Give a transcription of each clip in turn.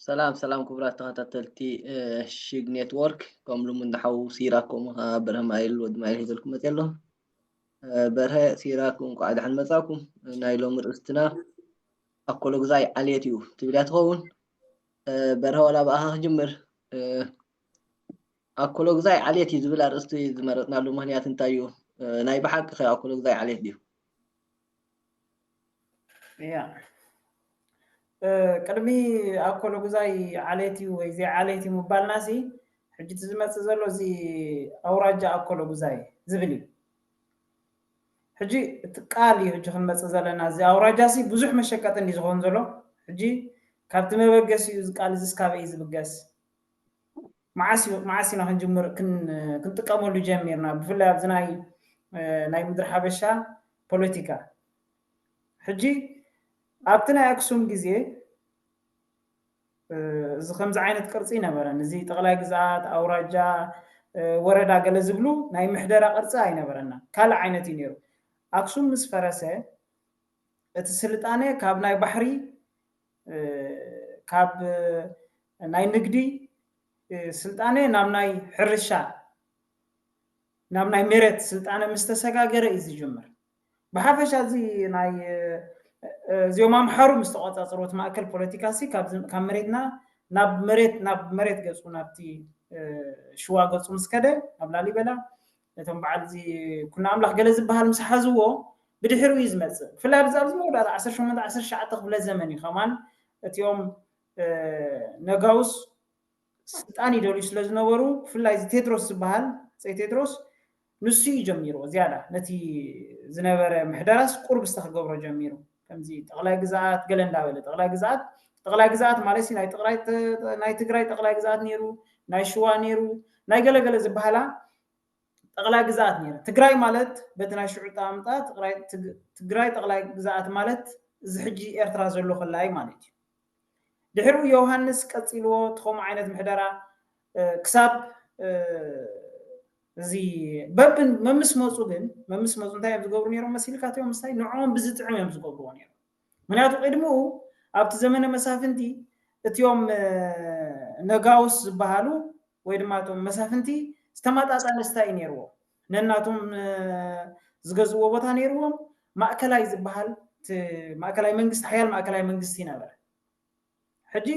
ሰላም ሰላም ክቡራት ተኸታተልቲ ሽግ ኔትወርክ፣ ከም ልሙድ ንሓው ሲራክ ከምኡ ከዓ በርሀ ማይል ወዲ ማይል ሒዘልኩም መፅእ ኣሎ። በርሀ፣ ሲራክ፣ እንኳዕ ደሓን መፃኩም። ናይ ሎሚ ርእስትና ኣኮሎግዛይ ዓሌት እዩ ትብል እያ ትኸውን። በርሀ፣ ዋላ ብኣኻ ክጅምር። ኣኮሎግዛይ ዓሌት እዩ ዝብል ኣርእስቲ ዝመረፅናሉ ምክንያት እንታይ እዩ? ናይ ብሓቂ ከ ኣኮሎግዛይ ዓሌት ድዩ? ያ ቅድሚ ኣኮሎጉዛይ ዓሌት እዩ ወይ ዘይ ዓሌት እዩ ምባልና ሲ፣ ሕጂ እቲ ዝመፅእ ዘሎ እዚ ኣውራጃ ኣኮሎጉዛይ ዝብል እዩ። ሕጂ እቲ ቃል እዩ ሕጂ ክንመፅእ ዘለና። እዚ ኣውራጃ ሲ ብዙሕ መሸቀጢ እንዲ ዝኸውን ዘሎ። ሕጂ ካብቲ መበገሲ እዩ እዚ ቃል እዚ ስካበ እዩ ዝብገስ። መዓስ ኢና ክንጅምር ክንጥቀመሉ ጀሚርና? ብፍላይ ኣብዚ ናይ ናይ ምድሪ ሓበሻ ፖለቲካ። ሕጂ ኣብቲ ናይ ኣክሱም ግዜ እዚ ከምዚ ዓይነት ቅርፂ ይነበረን። እዚ ጠቕላይ ግዝኣት፣ ኣውራጃ፣ ወረዳ ገለ ዝብሉ ናይ ምሕደራ ቅርፂ ኣይነበረና። ካልእ ዓይነት እዩ ነይሩ። ኣክሱም ምስ ፈረሰ እቲ ስልጣነ ካብ ናይ ባሕሪ፣ ካብ ናይ ንግዲ ስልጣነ ናብ ናይ ሕርሻ፣ ናብ ናይ መሬት ስልጣነ ምስ ተሰጋገረ እዩ ዝጅምር። ብሓፈሻ እዚ ናይ እዚኦም ኣምሓሩ ምስ ተቆፃፀሩ እቲ ማእከል ፖለቲካ ሲ ካብ መሬትና ናብ መሬት ናብ መሬት ገፁ ናብቲ ሽዋ ገፁ ምስ ከደ ናብ ላሊበላ ነቶም በዓል እዚ ኩና ኣምላኽ ገለ ዝበሃል ምስ ሓዝዎ ብድሕሪኡ እዩ ዝመፅእ። ብፍላይ ኣብዚ ኣብዚ መወዳእታ ዓሰርተ ሸሞንተ ዓሰርተ ትሽዓተ ክፍለ ዘመን እዩ ከማን እቲኦም ነጋውስ ስልጣን ይደልዩ ስለ ዝነበሩ ብፍላይ እዚ ቴድሮስ ዝበሃል ኣፀይ ቴድሮስ ንሱ እዩ ጀሚርዎ ዝያዳ ነቲ ዝነበረ ምሕደራስ ቁርብ ዝተክገብሮ ጀሚሩ ከምዚ ጠቕላይ ግዝኣት ገለ እንዳበለ ጠቕላይ ግዝኣት ጠቕላይ ግዝኣት ማለት ናይ ትግራይ ጠቕላይ ግዝኣት ነይሩ ናይ ሽዋ ነይሩ ናይ ገለገለ ዝበሃላ ጠቕላይ ግዝኣት ነይረ። ትግራይ ማለት በቲ ናይ ሽዑ ኣጣማምጣ ትግራይ ጠቕላይ ግዝኣት ማለት እዚ ሕጂ ኤርትራ ዘሎ ከላይ ማለት እዩ። ድሕሪኡ ዮሃንስ ቀፂልዎ እቲ ከምኡ ዓይነት ምሕደራ ክሳብ እዚ በብን መምስ መፁ ግን መምስ መፁ እንታይ እዮም ዝገብሩ ነይሮም መሲልካ እቲኦም ምስታይ ንዕኦም ብዝጥዕም እዮም ዝገብርዎ ነይሮም። ምክንያቱ ቅድሚኡ ኣብቲ ዘመነ መሳፍንቲ እቲኦም ነጋውስ ዝበሃሉ ወይ ድማ እቶም መሳፍንቲ ዝተመጣጣነ ስታይ ነይርዎም ነናቶም ዝገዝእዎ ቦታ ነይርዎም ማእከላይ ዝበሃል ማእከላይ መንግስቲ ሓያል ማእከላይ መንግስቲ ነበረ። ሕጂ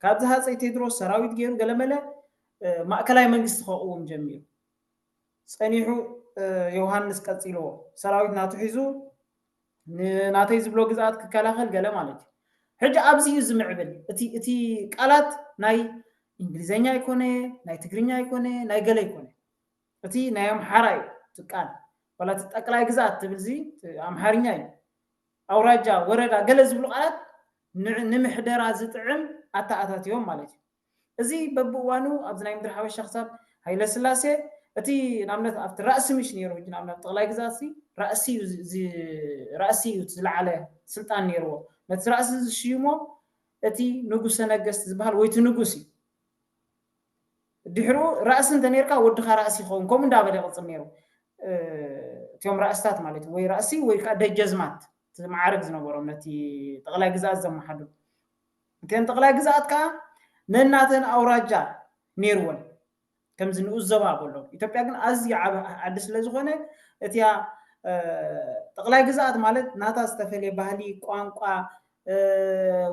ካብዚ ሃፀይ ቴድሮስ ሰራዊት ገይሩ ገለመለ ማእከላይ መንግስቲ ከቕውም ጀሚሩ ፀኒሑ ዮሃንስ ቀፂልዎ ሰራዊት ናቱ ሒዙ ንናተይ ዝብሎ ግዝኣት ክከላኸል ገለ ማለት እዩ። ሕጂ ኣብዚ እዩ ዝምዕብል እቲ ቃላት ናይ እንግሊዘኛ ኣይኮነ ናይ ትግርኛ ኣይኮነ ናይ ገለ ኣይኮነ እቲ ናይ ኣምሓራ እዩ እቲ ቃል ዋላ እቲ ጠቅላይ ግዝኣት ትብል እዚ ኣምሓርኛ እዩ። ኣውራጃ ወረዳ ገለ ዝብሉ ቃላት ንምሕደራ ዝጥዕም ኣተኣታትዮም ማለት እዩ። እዚ በብእዋኑ ኣብዚ ናይ ምድሪ ሓበሻ ክሳብ ሃይለ ስላሴ እቲ ንኣብነት ኣብቲ ራእሲ ምሽ ነይሩ ሕጂ ንኣብነት ጠቕላይ ግዛት ራእሲ እዩ ራእሲ እዩ ዝለዓለ ስልጣን ነይርዎ ነቲ ራእሲ ዝሽይሞ እቲ ንጉሰ ነገስት ዝበሃል ወይ እቲ ንጉስ እዩ ድሕሩ ራእሲ እንተ ነርካ ወድኻ ራእሲ ይኸውን ከምኡ እንዳበለ ይቕፅል ነይሩ እቲኦም ራእስታት ማለት እዩ ወይ ራእሲ ወይ ከዓ ደጀዝማት እቲ መዓርግ ዝነበሮም ነቲ ጠቕላይ ግዛት ዘመሓድሩ እተን ጠቕላይ ግዛት ከዓ ነናተን ኣውራጃ ነይርወን ከምዚ ንኡስ ዞባ በሎ ኢትዮጵያ ግን ኣዝዩ ዓቢ ዓዲ ስለ ዝኾነ እቲያ ጠቕላይ ግዛት ማለት ናታ ዝተፈለየ ባህሊ ቋንቋ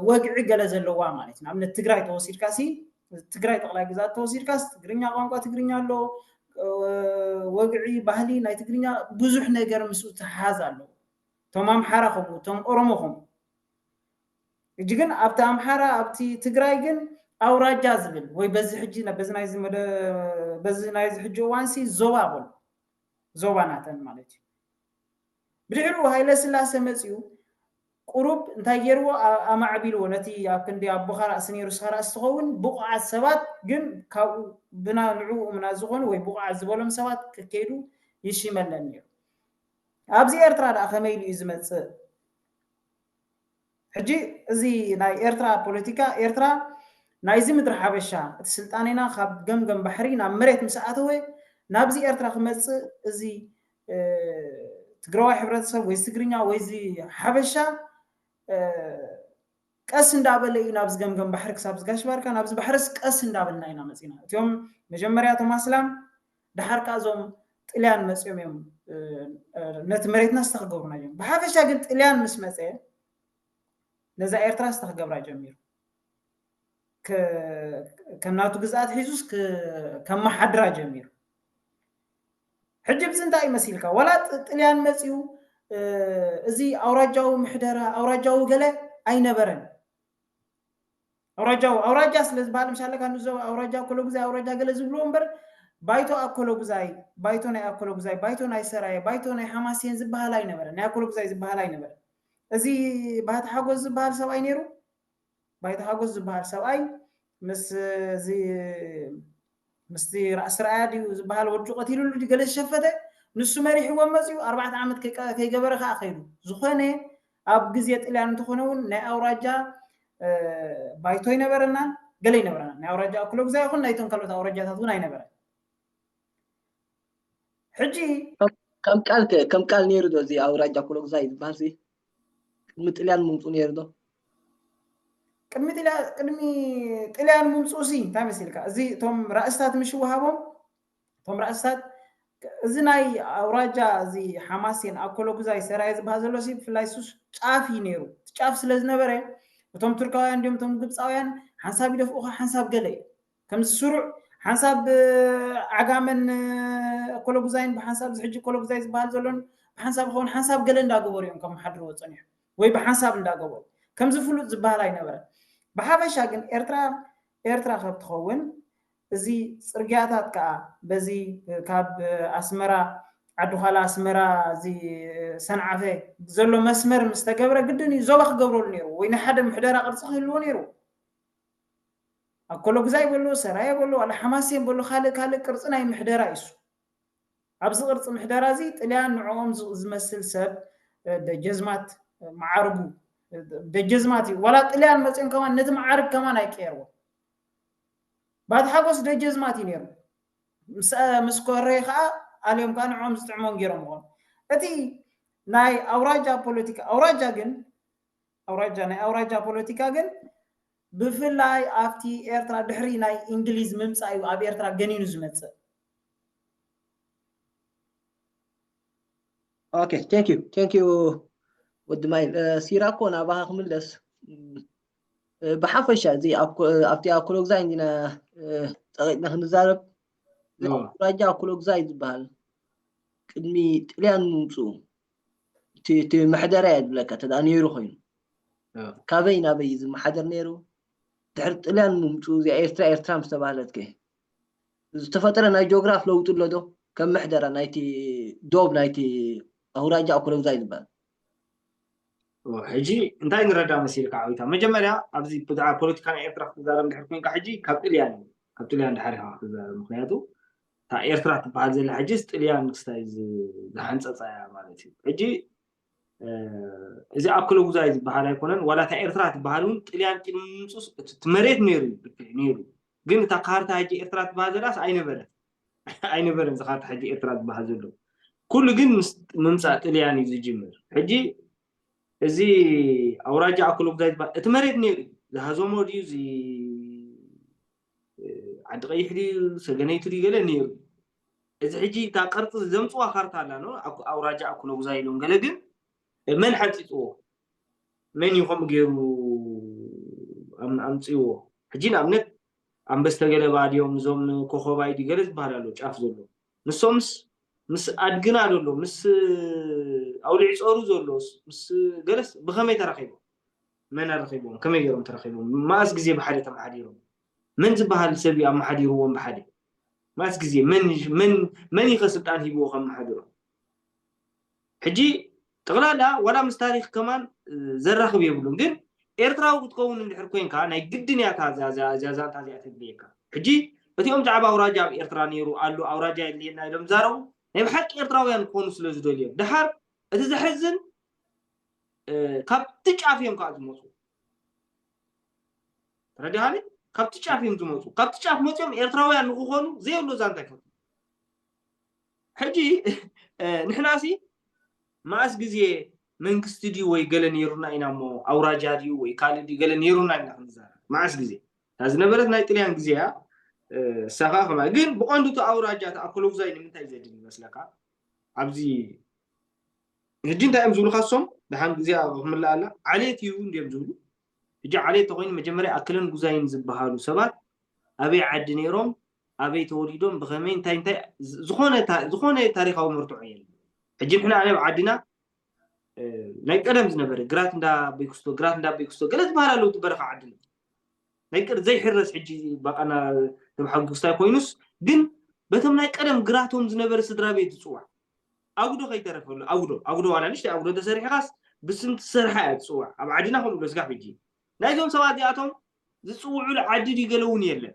ወግዒ ገለ ዘለዋ ማለት እዩ ንኣብነት ትግራይ ተወሲድካ ሲ ትግራይ ጠቕላይ ግዛት ተወሲድካስ ትግርኛ ቋንቋ ትግርኛ ኣሎ ወግዒ ባህሊ ናይ ትግርኛ ብዙሕ ነገር ምስኡ ተሓዝ ኣለዎ እቶም ኣምሓራ ከምኡ እቶም ኦሮሞ ከምኡ እጂ ግን ኣብቲ ኣምሓራ ኣብቲ ትግራይ ግን ኣውራጃ ዝብል ወይ በዚ ሕጂ በዚ ናይዚ ሕጂ እዋንሲ ዞባ በሉ ዞባ ናተን ማለት እዩ ብድሕሪኡ ሃይለ ስላሰ መፅኡ ቁሩብ እንታይ ገይርዎ ኣማዕቢልዎ ነቲ ኣብ ክንዲ ኣቦኻ ራእሲ ነይሩ ስኻ ራእሲ ትኸውን ብቑዓት ሰባት ግን ካብኡ ብና ንዕኡ እምና ዝኾኑ ወይ ብቑዓት ዝበሎም ሰባት ክከይዱ ይሽመለን ነይሩ ኣብዚ ኤርትራ ደኣ ከመይ ኢሉ እዩ ዝመፅእ ሕጂ እዚ ናይ ኤርትራ ፖለቲካ ኤርትራ ናይዚ ምድሪ ሓበሻ እቲ ስልጣኔና ካብ ገምገም ባሕሪ ናብ መሬት ምስ ኣተወ ናብዚ ኤርትራ ክመፅእ እዚ ትግራዋይ ሕብረተሰብ ወይ ትግርኛ ወይ እዚ ሓበሻ ቀስ እንዳበለ እዩ ናብዚ ገምገም ባሕሪ ክሳብ ዝጋሽ ባርካ ናብዚ ባሕርስ ቀስ እንዳበልና ኢና መፂና። እቲኦም መጀመርያ እቶም ኣስላም ድሓር ከዓ እዞም ጥልያን መፂኦም እዮም ነቲ መሬትና ዝተክገብሩና እዮም። ብሓፈሻ ግን ጥልያን ምስ መፀ ነዛ ኤርትራ ዝተክገብራ ጀሚሩ ከም ናቱ ግዝኣት ሒዙስ ከመሓድራ ጀሚሩ። ሕጂ ብዚ እንታይ ይመሲልካ ዋላ ጥልያን መፅኡ እዚ ኣውራጃዊ ምሕደራ ኣውራጃዊ ገለ ኣይነበረን። ኣውራጃዊ ኣውራጃ ስለ ዝበሃል ምሻለካ ንዞ ኣውራጃ ኣኮሎጉዛይ ኣውራጃ ገለ ዝብልዎ እምበር ባይቶ ኣኮሎጉዛይ ባይቶ ናይ ኣኮሎጉዛይ ባይቶ ናይ ሰራየ ባይቶ ናይ ሓማሴን ዝበሃል ኣይነበረ ናይ ኣኮሎጉዛይ ዝበሃል ኣይነበረ። እዚ ባህቲ ሓጎስ ዝበሃል ሰብኣይ ነይሩ። ባይቶ ሓጎስ ዝበሃል ሰብኣይ ምስ እዚ ምስቲ ራእሲ ራእያ ድዩ ዝበሃል ወዱ ቀቲሉሉ ድዩ ገለ ዝሸፈተ ንሱ መሪሕዎም መፅኡ ኣርባዕተ ዓመት ከይገበረ ከዓ ከይዱ። ዝኾነ ኣብ ግዜ ጥልያን እንተኾነ እውን ናይ ኣውራጃ ባይቶ ኣይነበረናን ገለ ኣይነበረናን ናይ ኣውራጃ ኣኩለጉዛ ይኹን ናይቶም ካልኦት ኣውራጃታት እውን ኣይነበረን። ሕጂ ከም ቃል ከም ቃል ነይሩ ዶ እዚ ኣውራጃ ኣኩለጉዛ እዩ ዝበሃል ቅድሚ ጥልያን ምምፁ ነይሩ ዶ? ቅድሚ ጥልያን ምምፅኡ ሲ እንታይ መሲልካ እዚ እቶም ራእስታት ምሽ ወሃቦም እቶም ራእስታት እዚ ናይ ኣውራጃ እዚ ሓማሴን ኣኮሎጉዛይ ሰራየ ዝበሃል ዘሎ ሲ ብፍላይ ሱስ ጫፍ እዩ ነይሩ። እቲ ጫፍ ስለ ዝነበረ እቶም ቱርካውያን እንዲም እቶም ግብፃውያን ሓንሳብ ይደፍኡኻ ሓንሳብ ገለ እዩ። ከምዚ ስሩዕ ሓንሳብ ዓጋመን ኣኮሎጉዛይን ብሓንሳብ እዚ ሕጂ ኣኮሎጉዛይ ዝበሃል ዘሎን ብሓንሳብ ይኸውን ሓንሳብ ገለ እንዳገበሩ እዮም ከመሓድርዎ ፀኒሑ ወይ ብሓንሳብ እንዳገበሩ ከምዚ ፍሉጥ ዝበሃል ኣይነበረን። ብሓፈሻ ግን ኤርትራ ኤርትራ ከብ ትኸውን እዚ ፅርግያታት ከዓ በዚ ካብ ኣስመራ ዓዲ ዃላ ኣስመራ እዚ ሰንዓፈ ዘሎ መስመር ምስ ተገብረ ግድን እዩ ዞባ ክገብረሉ ነይሩ ወይ ንሓደ ምሕደራ ቅርፂ ክህልዎ ነይሩ። ኣኮሎጉዛይ በሎ ሰራየ በሎ ዋላ ሓማሴን በሎ ካልእ ካልእ ቅርፂ ናይ ምሕደራ እዩ እሱ። ኣብዚ ቅርፂ ምሕደራ እዚ ጥልያን ንዕኦም ዝመስል ሰብ ደጀዝማት መዓርጉ ደጀዝማት እዩ ዋላ ጥልያን መፅኦም ከማን ነቲ መዓርግ ከማን ኣይቀየርዎ። ባቲ ሓጎስ ደጀዝማት እዩ ነይሩ። ምስ ኮረየ ከዓ ኣልዮም ከዓ ንዕኦም ዝጥዕሞም ገይሮም ምኾኑ እቲ ናይ ኣውራጃ ፖለቲካ ኣውራጃ ግን ኣውራጃ ናይ ኣውራጃ ፖለቲካ ግን ብፍላይ ኣብቲ ኤርትራ ድሕሪ ናይ እንግሊዝ ምምፃእ እዩ ኣብ ኤርትራ ገኒኑ ዝመፅእ። Okay, thank you, thank you ወዲ ማይል። ሲራኮ ናባኻ ክምለስ ብሓፈሻ እዚ ኣብቲ ኣኮሎግዛይ እንዲና ፀቂጥና ክንዛረብ ኣውራጃ ኣኮሎግዛይ ዝበሃል ቅድሚ ጥልያን ምምፅኡ እቲ መሕደርያ እየ ዝብለካ እንተ ነይሩ ኮይኑ ካበይ ናበይ እዩ ዝመሓደር ነይሩ? ድሕሪ ጥልያን ምምፅኡ እዚኣ ኤርትራ ኤርትራ ምስ ተባህለት ከ ዝተፈጠረ ናይ ጂኦግራፍ ለውጢ ኣሎ ዶ? ከም ምሕደራ ናይቲ ዶብ ናይቲ ኣውራጃ ኣኮሎግዛይ ዝበሃል ሕጂ እንታይ ንረዳ መሲልካ ዓዊታ መጀመርያ ኣብዚ ብዛዕባ ፖለቲካ ናይ ኤርትራ ክትዛረብ ድሕር ኮይንካ ሕጂ ካብ ጥልያን እዩ ካብ ጥልያን ድሓር ኢኻ ክትዛረብ ምክንያቱ እታ ኤርትራ ትበሃል ዘላ ሕጂ ጥልያን ክስታይ ዝሓንፀፃ እያ ማለት እዩ ሕጂ እዚ ኣኮሎጉዛይ ዝበሃል ኣይኮነን ዋላ እታ ኤርትራ ትበሃል እውን ጥልያን ቅድሚ ምምፁስ እቲ መሬት ነይሩ ነይሩ ግን እታ ካርታ ሕጂ ኤርትራ ትበሃል ዘላስ ኣይነበረት ኣይነበረን እዚ ካርታ ሕጂ ኤርትራ ዝበሃል ዘሎ ኩሉ ግን ምምፃእ ጥልያን እዩ ዝጅምር ሕጂ እዚ ኣውራጃ ኣኮሎጉዛይ ዝበሃል እቲ መሬት ነይሩ እዩ ዝሃዞሞ ድዩ እዚ ዓዲ ቀይሕ ድዩ ሰገነይቲ ድዩ ገለ ነይሩ እዚ ሕጂ እታ ቅርፂ ዘምፅዋ ካርታ ኣላ ኖ ኣውራጃ ኣኮሎጉዛይ ኢሎም ገለ ግን መን ሓንፂፅዎ መን እዩ ከምኡ ገይሩ ኣምፅዎ ሕጂ ንኣብነት ኣንበስተ ገለባ ድዮም እዞም ኮኸባይ ድዩ ገለ ዝበሃል ኣሎ ጫፍ ዘሎ ንሶምስ ምስ ኣድግና ደሎ ምስ ኣውሊዕ ፀሩ ዘሎስ ምስ ገለስ ብኸመይ ተራኺቦም መን ኣረኺቦም ከመይ ገይሮም ተራኺቦም ማእስ ግዜ ብሓደ ተመሓዲሮም መን ዝበሃል ሰብ እዩ ኣመሓዲርዎም ብሓደ ማእስ ግዜ መን ይኸ ስልጣን ሂብዎ ከመሓድሮም ሕጂ ጠቕላላ ዋላ ምስ ታሪክ ከማን ዘራኽብ የብሉን ግን ኤርትራዊ ክትከውን እንድሕር ኮይንካ ናይ ግድን እያ እዚኣ ዛንታ እዚኣ ተድልየካ ሕጂ እቲኦም ዛዕባ ኣውራጃ ኣብ ኤርትራ ነይሩ ኣሎ ኣውራጃ የድልየና ኢሎም ዛረቡ ናይ ብሓቂ ኤርትራውያን ክኾኑ ስለ ዝደልዮም ድሓር እቲ ዘሕዝን ካብቲ ጫፍ እዮም ከዓ ዝመፁ ተረዲኻኒ ካብቲ ጫፍ እዮም ዝመፁ ካብቲ ጫፍ መፅኦም ኤርትራውያን ንክኾኑ ዘየብሎ ዛንታ ይፈቱ ሕጂ ንሕናሲ ማእስ ግዜ መንግስቲ ድዩ ወይ ገለ ነይሩና ኢና እሞ ኣውራጃ ድዩ ወይ ካልእ ድዩ ገለ ነይሩና ኢና ክንዛረብ። መዓስ ግዜ እታ ዝነበረት ናይ ጥልያን ግዜ እያ። እሳኻ ከማ ግን ብቐንዱ እቲ ኣውራጃ እቲ ኣኮሎጉዛይ ንምንታይ ዘድል ይመስለካ? ኣብዚ ሕጂ እንታይ እዮም ዝብሉካ እሶም? ደሓን ግዜ ክምልኣላ ዓሌት እዩ እንዲዮም ዝብሉ። ሕጂ ዓሌት ተኮይኑ መጀመርያ ኣክለን ጉዛይን ዝበሃሉ ሰባት ኣበይ ዓዲ ነይሮም፣ ኣበይ ተወሊዶም፣ ብከመይ እንታይ እንታይ ዝኾነ ታሪካዊ መርትዖ የለን። ሕጂ ንሕና ኣነ ኣብ ዓድና ናይ ቀደም ዝነበረ ግራት እንዳ በይክስቶ ግራት እንዳ በይክስቶ ገለ ዝበሃል ኣለዉ። እቲ በረኻ ዓድና ናይ ቀደም ዘይሕረስ ሕጂ ባቃና ተምሓጉስታይ ኮይኑስ ግን በቶም ናይ ቀደም ግራቶም ዝነበረ ስድራ ቤት ዝፅዋዕ ኣጉዶ ከይተረፈሉ ኣጉዶ ኣጉዶ ዋላ ንሽተ ኣጉዶ ተሰሪሕኻስ ብስም ትሰርሓ እያ ትፅዋዕ። ኣብ ዓድና ከምኡ ዶ ስጋብ ሕጂ ናይዞም ሰባት እዚኣቶም ዝፅውዑሉ ዓዲ ድዩ ገለ እውን የለን።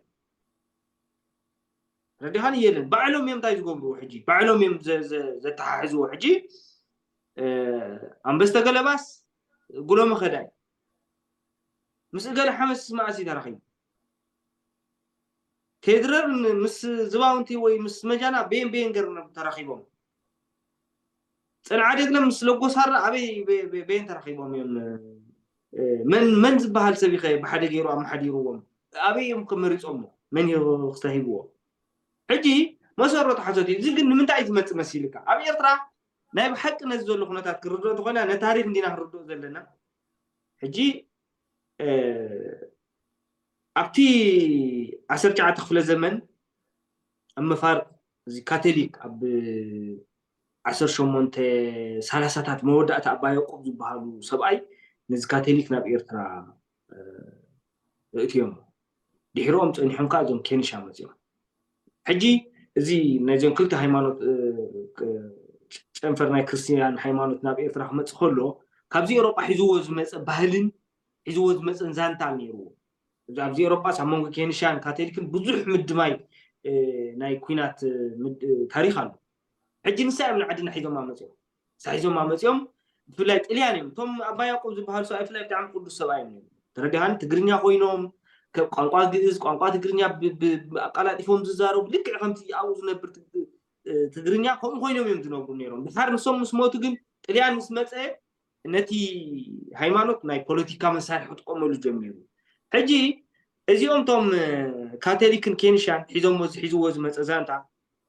ረዲኻን የለን። ባዕሎም እዮም እንታይ ዝገብርዎ ሕጂ ባዕሎም እዮም ዘተሓሕዝዎ። ሕጂ ኣንበስተ ገለባስ ጉሎ መኸዳይ ምስ እገለ ሓመስ መዓስ እዩ ተራኺቡ። ቴድረር ምስ ዝባውንቲ ወይ ምስ መጃና ቤን ቤን ገር ተራኺቦም። ፅንዓ ደግለ ምስ ለጎሳራ ኣበይ ቤን ተራኺቦም እዮም? መን ዝበሃል ሰብ ኸ ብሓደ ገይሩ ኣመሓዲርዎም? ኣበይ እዮም ከመሪፆሞ? መን ክስተሂብዎ? ሕጂ መሰረቱ ሓሶት እዩ። እዚ ግን ንምንታይ እዩ ዝመፅእ መሲልካ? ኣብ ኤርትራ ናይ ብሓቂ ነዚ ዘሎ ኩነታት ክርድኦ እንተኾይና ነታሪክ እንዲና ክንርድኦ ዘለና። ሕጂ ኣብቲ ዓሰርተ ትሽዓተ ክፍለ ዘመን ኣብ መፋርቅ እዚ ካቶሊክ ኣብ ዓሰርተ ሸሞንተ ሰላሳታት መወዳእታ ኣባ ያዕቆብ ዝበሃሉ ሰብኣይ ነዚ ካቶሊክ ናብ ኤርትራ እእትዮም። ድሕሪኦም ፀኒሖም ከዓ እዞም ኬንሻ መፅኦም። ሕጂ እዚ ናይዞም ክልተ ሃይማኖት ጨንፈር ናይ ክርስትያን ሃይማኖት ናብ ኤርትራ ክመፅእ ከሎ ካብዚ ኤውሮጳ ሒዝዎ ዝመፀ ባህልን ሒዝዎ ዝመፀን ዛንታ ነይርዎ። ኣብዚ ኤውሮጳስ ኣብ መንጎ ኬንሻን ካቶሊክን ብዙሕ ምድማይ ናይ ኩናት ታሪክ ኣሎ። ሕጂ ንሳ እዮም ንዓድና ሒዞማ መፅኦም ንሳ ሒዞማ መፅኦም ብፍላይ ጥልያን እዮም። እቶም ኣባ ያዕቆብ ዝበሃሉ ሰብኣይ ብፍላይ ብጣዕሚ ቅዱስ ሰብኣይ እዮም። ተረዲኻኒ? ትግርኛ ኮይኖም ቋንቋ ግእዝ ቋንቋ ትግርኛ ኣቃላጢፎም ዝዛረቡ ልክዕ ከምቲ ኣብኡ ዝነብር ትግርኛ ከምኡ ኮይኖም እዮም ዝነብሩ ነይሮም። ድሓር ንሶም ምስ ሞቱ ግን ጥልያን ምስ መፀ ነቲ ሃይማኖት ናይ ፖለቲካ መሳርሒ ክጥቀመሉ ጀሚሩ። ሕጂ እዚኦም ቶም ካቶሊክን ኬንሻን ሒዞሞ ዝሒዝዎ ዝመፀ ዛንታ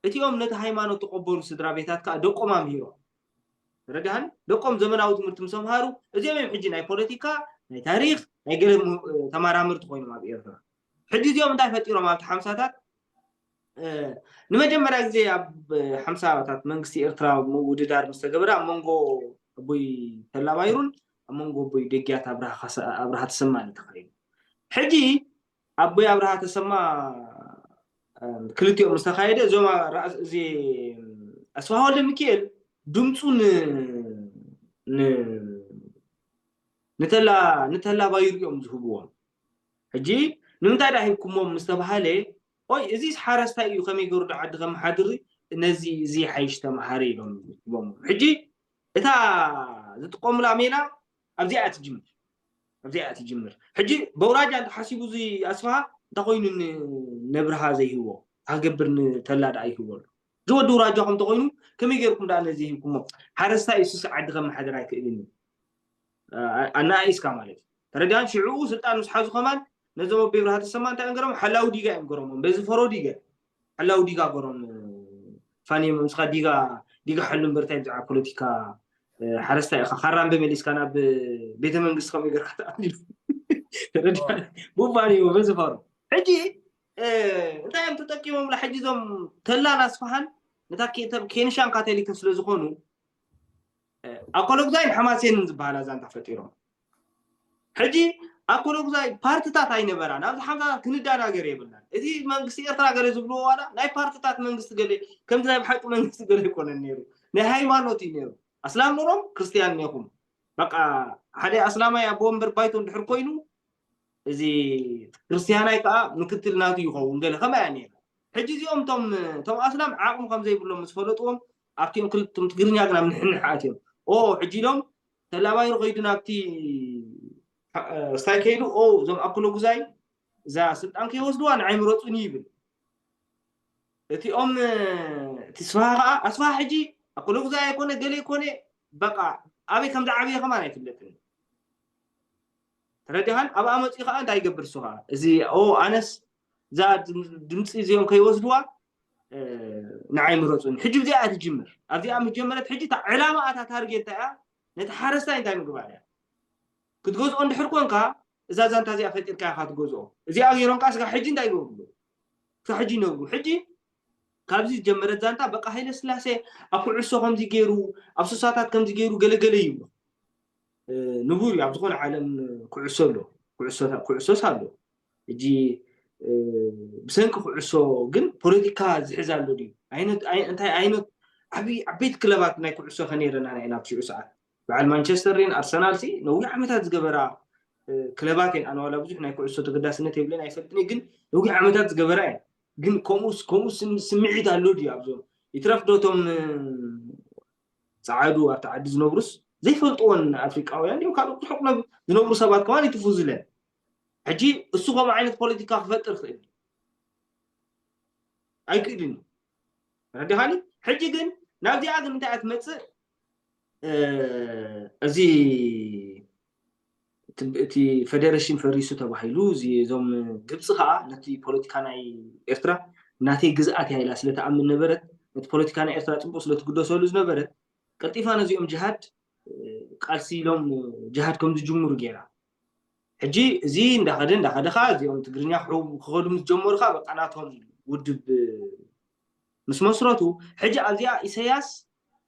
እቲኦም ነቲ ሃይማኖት ተቆበሉ ስድራ ቤታት ከዓ ደቆም ኣምሂሮም። ተረዳሃኒ? ደቆም ዘመናዊ ትምህርቲ ምስ ኣምሃሩ እዚኦም እዮም ሕጂ ናይ ፖለቲካ ናይ ታሪክ ናይ ገለ ተመራመርቲ ኮይኖም ኣብ ኤርትራ። ሕጂ እዚኦም እንታይ ፈጢሮም ኣብቲ ሓምሳታት ንመጀመርያ ግዜ ኣብ ሓምሳታት መንግስቲ ኤርትራ ምውድዳር ምስ ተገበረ ኣብ መንጎ ኣቦይ ተላ ባይሩን ኣብ መንጎ ኣቦይ ደግያት ኣብርሃ ተሰማን እዩ ተኻይዱ። ሕጂ ኣቦይ ኣብርሃ ተሰማ ክልቲኦም ምስ ተኻየደ እዞም እዚ ኣስፋሃ ወልደ ሚካኤል ድምፁ ንተላ ባይሩ እዮም ዝህብዎም። ሕጂ ንምንታይ ዳ ሂብኩሞም ምስ ተባሃለ ኦይ እዚስ ሓረስታይ እዩ ከመይ ገሩ ዶ ዓዲ ከመሓድሪ ነዚ እዚ ሓይሽ ተምሃረ ኢሎም ሂቦም። ሕጂ እታ ዝጥቀሙላ ሜላ ኣብዚኣ ትጅምር ኣብዚኣ ትጅምር። ሕጂ በውራጃ እንተሓሲቡ እዚ ኣስፋሃ እንታይ ኮይኑ ነብርሃ ዘይህቦ ክገብር ንተላ ደኣ ይህበሉ። እዚ ወዲ ውራጃ ከም ተኮይኑ ከመይ ገርኩም ደኣ ነዚ ሂብኩሞ? ሓረስታይ እሱስ ዓዲ ከመሓድር ኣይክእልን እዩ። ኣናኣኢስካ ማለት እዩ። ተረዲኣን ሽዕኡ ስልጣን ምስ ሓዙ ከማን ነዞም ኣቦይ ብርሃ ተሰማ እንታይ እዮም ገሮም ሓላዊ ዲጋ እዮም ገሮሞም በዚ ፈሮ ዲጋ ሓላዊ ዲጋ ገሮም ፋኒ ምስኻ ዲጋ ዲጋ ሓሉ እምበር እንታይ ብዛዕባ ፖለቲካ ሓረስታ ኢኻ ካራ እምበ መሊስካ ናብ ቤተ መንግስቲ ከመይ ገርካ ተኣትሉ ተረዲኣ ቡባን እዩ በዚ ፈሮ ሕጂ እንታይ እዮም ተጠቂሞምላ ሕጂ እዞም ተላን ኣስፋሃን ነታ ኬንሻን ካቶሊክን ስለ ዝኾኑ ኣኮሎጉዛይን ሓማሴንን ዝበሃላ ዛንታ ፈጢሮም። ሕጂ ኣኮሎጉዛይ ፓርትታት ኣይነበራን። ኣብዚ ሓምሳታት ክንደናገር የብልናን። እዚ መንግስቲ ኤርትራ ገለ ዝብልዎ ዋላ ናይ ፓርትታት መንግስቲ ገለ ከምዚ ናይ ብሓቂ መንግስቲ ገለ ኣይኮነን ነይሩ። ናይ ሃይማኖት እዩ ነይሩ። ኣስላም ኑሮም ክርስትያን ኔኹም። በቃ ሓደ ኣስላማይ ኣቦ ወንበር ባይቶ እንድሕር ኮይኑ እዚ ክርስትያናይ ከዓ ምክትል ናቱ ይኸውን ገለ ከማይ እያ ነይራ። ሕጂ እዚኦም ቶም ቶም ኣስላም ዓቕሚ ከም ዘይብሎም ምስ ፈለጥዎም ኣብቲኦም ክልቱም ትግርኛ ግን ኣብ ንሕንሕ ኣትዮም ኦ ሕጂ ኢሎም ተላባይሩ ከይዱ ናብቲ ስታይ ከይዱ ኦ እዞም ኣክሎ ጉዛይ እዛ ስልጣን ከይወስድዋ ንዓይ ምረፁኒ ይብል። እቲኦም እቲ ስፋሃ ከዓ ኣስፋሃ ሕጂ ኣክሎ ጉዛይ ኣይኮነ ገለ ይኮነ በቃ ኣበይ ከም ዝዓበየ ከማን ኣይፍለጥን። ተረዲኻን? ኣብኣ መፂኡ ከዓ እንታይ ይገብር እሱ ከዓ? እዚ ኦ ኣነስ እዛ ድምፂ እዚኦም ከይወስድዋ ንዓይ ምረፁን። ሕጂ ብዚኣ ትጅምር። ኣብዚኣ ምስ ጀመረት ሕጂ ዕላማ ኣታ ታርጌት እንታይ እያ? ነቲ ሓረስታይ እንታይ ምግባር እያ? ክትገዝኦ እንድሕር ኮንካ እዛ ዛንታ እዚኣ ፈጢርካ ኢኻ ትገዝኦ። እዚኣ ገይሮም ከዓ ስጋ ሕጂ እንታይ ይገብሩ? ክሳብ ሕጂ ይነብሩ። ሕጂ ካብዚ ዝጀመረት ዛንታ በቃ ሃይለ ስላሴ ኣብ ኩዕሶ ከምዚ ገይሩ ኣብ ሱሳታት ከምዚ ገይሩ ገለገለ ይብሉ። ንቡር እዩ። ኣብ ዝኾነ ዓለም ኩዕሶ ኣሎ፣ ኩዕሶስ ኣሎ። ሕጂ ብሰንኪ ኩዕሶ ግን ፖለቲካ ዝሕዝ ኣሎ ድዩ? እንታይ ዓይነት ዓበይቲ ክለባት ናይ ኩዕሶ ከነይረና ኢና ኣብቲ ሽዑ ሰዓት? በዓል ማንቸስተር ን ኣርሰናል ሲ ነዊሕ ዓመታት ዝገበራ ክለባት እየን። ኣነ ዋላ ብዙሕ ናይ ኩዕሶ ተገዳስነት የብለን ኣይፈልጥን፣ ግን ነዊሕ ዓመታት ዝገበራ እየን። ግን ከምኡስ ከምኡ ስምዒት ኣሎ ድዩ ኣብዞም? ይትረፍ ዶ እቶም ፃዓዱ ኣብቲ ዓዲ ዝነብሩስ ዘይፈልጥዎን ኣፍሪቃውያን እዮም። ካልኦት ርሑቕ ዝነብሩ ሰባት ከማን ይትፉዝለን። ሕጂ እሱ ከምኡ ዓይነት ፖለቲካ ክፈጥር ክእል ኣይክእልን እዩ። ረዲኻኒ? ሕጂ ግን ናብዚኣ ግን እንታይ እያ ትመፅእ? እዚ እቲ ፌደሬሽን ፈሪሱ ተባሂሉ፣ እዚ እዞም ግብፂ ከዓ ነቲ ፖለቲካ ናይ ኤርትራ ናተይ ግዝኣት እያ ኢላ ስለተኣምን ነበረት፣ ነቲ ፖለቲካ ናይ ኤርትራ ፅቡቅ ስለትግደሰሉ ዝነበረት፣ ቀልጢፋ ነዚኦም ጅሃድ ቃልሲ ኢሎም ጅሃድ ከም ዝጅምሩ ገይራ። ሕጂ እዚ እንዳኸደ እንዳኸደ ከዓ እዚኦም ትግርኛ ክኸዱ ምስ ጀመሩ ከዓ በቃ ናቶም ውድብ ምስ መስረቱ፣ ሕጂ ኣብዚኣ ኢሰያስ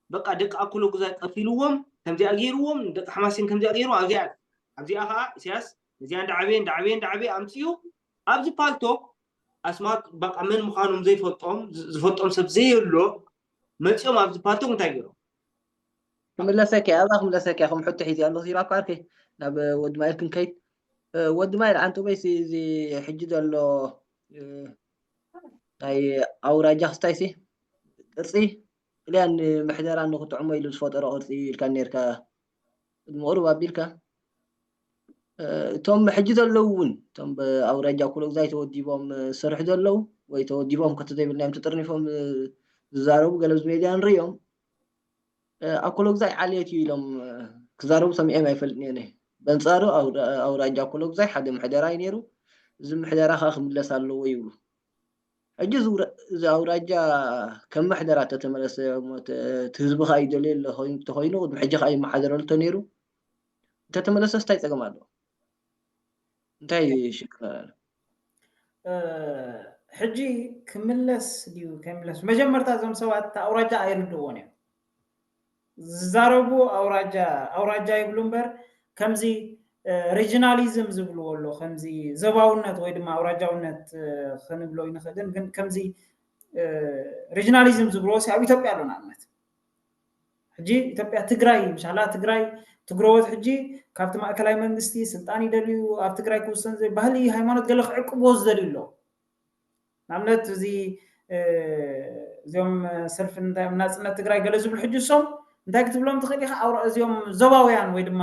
በቃ ደቂ ኣኮሎጉዛይ ቀቲልዎም፣ ከምዚኣ ገይርዎም፣ ደቂ ሓማሴን ከምዚኣ ገይርዎም። ኣብዚኣ ኣብዚኣ ከዓ ኢሰያስ እዚኣ እንዳዓበየ እንዳዓበየ እንዳዓበየ ኣምፅኡ ኣብዚ ፓልቶክ ኣስማት በቃ መን ምዃኖም ዘይፈልጦም ዝፈልጦም ሰብ ዘየሎ መፂኦም ኣብዚ ፓልቶክ እንታይ ገይሮም? ክምለሰኪ ኣብዛ ክምለሰኪ ከም ሕቶ ሒዚ ኣለኹ ኢላ እኮ ዓርከይ ናብ ወዲ ማይል ክንከይድ። ወዲ ማይል ዓንቱ በይሲ እዚ ሕጂ ዘሎ ናይ ኣውራጃ ክስታይሲ ቅርፂ ጥልያን ምሕደራ ንክጥዕሞ ኢሉ ዝፈጠሮ ቅርፂ ኢልካ ነርካ ቅድሚ ቁሩብ ኣቢልካ። እቶም ሕጂ ዘለዉ እውን እቶም ብኣውራጃ ኩሎግዛይ ተወዲቦም ዝሰርሑ ዘለዉ ወይ ተወዲቦም ከተ ዘይብልናዮም ተጠርኒፎም ዝዛረቡ ገለ ኣብዚ ሜድያ ንርእዮም። ኣኮሎግዛይ ዓሌት እዩ ኢሎም ክዛረቡ ሰሚዐም ኣይፈልጥን እየ። በንጻሩ ኣውራጃ ኣኮሎግዛይ ሓደ ምሕደራ እዩ ነይሩ። እዚ ምሕደራ ከዓ ክምለስ ኣለዎ ይብሉ። ሕጂ እዚ ኣውራጃ ከም ምሕደራ ተተመለሰ እቲ ህዝቢ ከዓ ይደልዮ ኣሎ ተኮይኑ ቅድሚ ሕጂ ከዓ ይመሓደረሉ ተነይሩ እንተተመለሰስ እንታይ ፀገም ኣለዎ? እንታይ ሽግር ኣሎ? ሕጂ ክምለስ ድዩ ከይምለስ መጀመርታ እዞም ሰባት ኣውራጃ ኣይርድእዎን እዮም። ዝዛረቡ ኣውራጃ ኣውራጃ ይብሉ እምበር ከምዚ ሪጅናሊዝም ዝብልዎ ኣሎ ከምዚ ዘባውነት ወይ ድማ ኣውራጃውነት ክንብሎ ይንኽእልን ግን ከምዚ ሪጅናሊዝም ዝብልዎ ሲ ኣብ ኢትዮጵያ ኣሎ ንኣብነት ሕጂ ኢትዮጵያ ትግራይ ምሻላ ትግራይ ትግረወት ሕጂ ካብቲ ማእከላይ መንግስቲ ስልጣን ይደልዩ ኣብ ትግራይ ክውሰን ዘይ ባህሊ ሃይማኖት ገለ ክዕቅብዎ ዝደልዩ ኣለዉ ንኣብነት እዚ እዚኦም ሰልፊ ናፅነት ትግራይ ገለ ዝብሉ ሕጂ እሶም እንታይ ክትብሎም ትኽእል ኢኻ እዚኦም ዞባውያን ወይ ድማ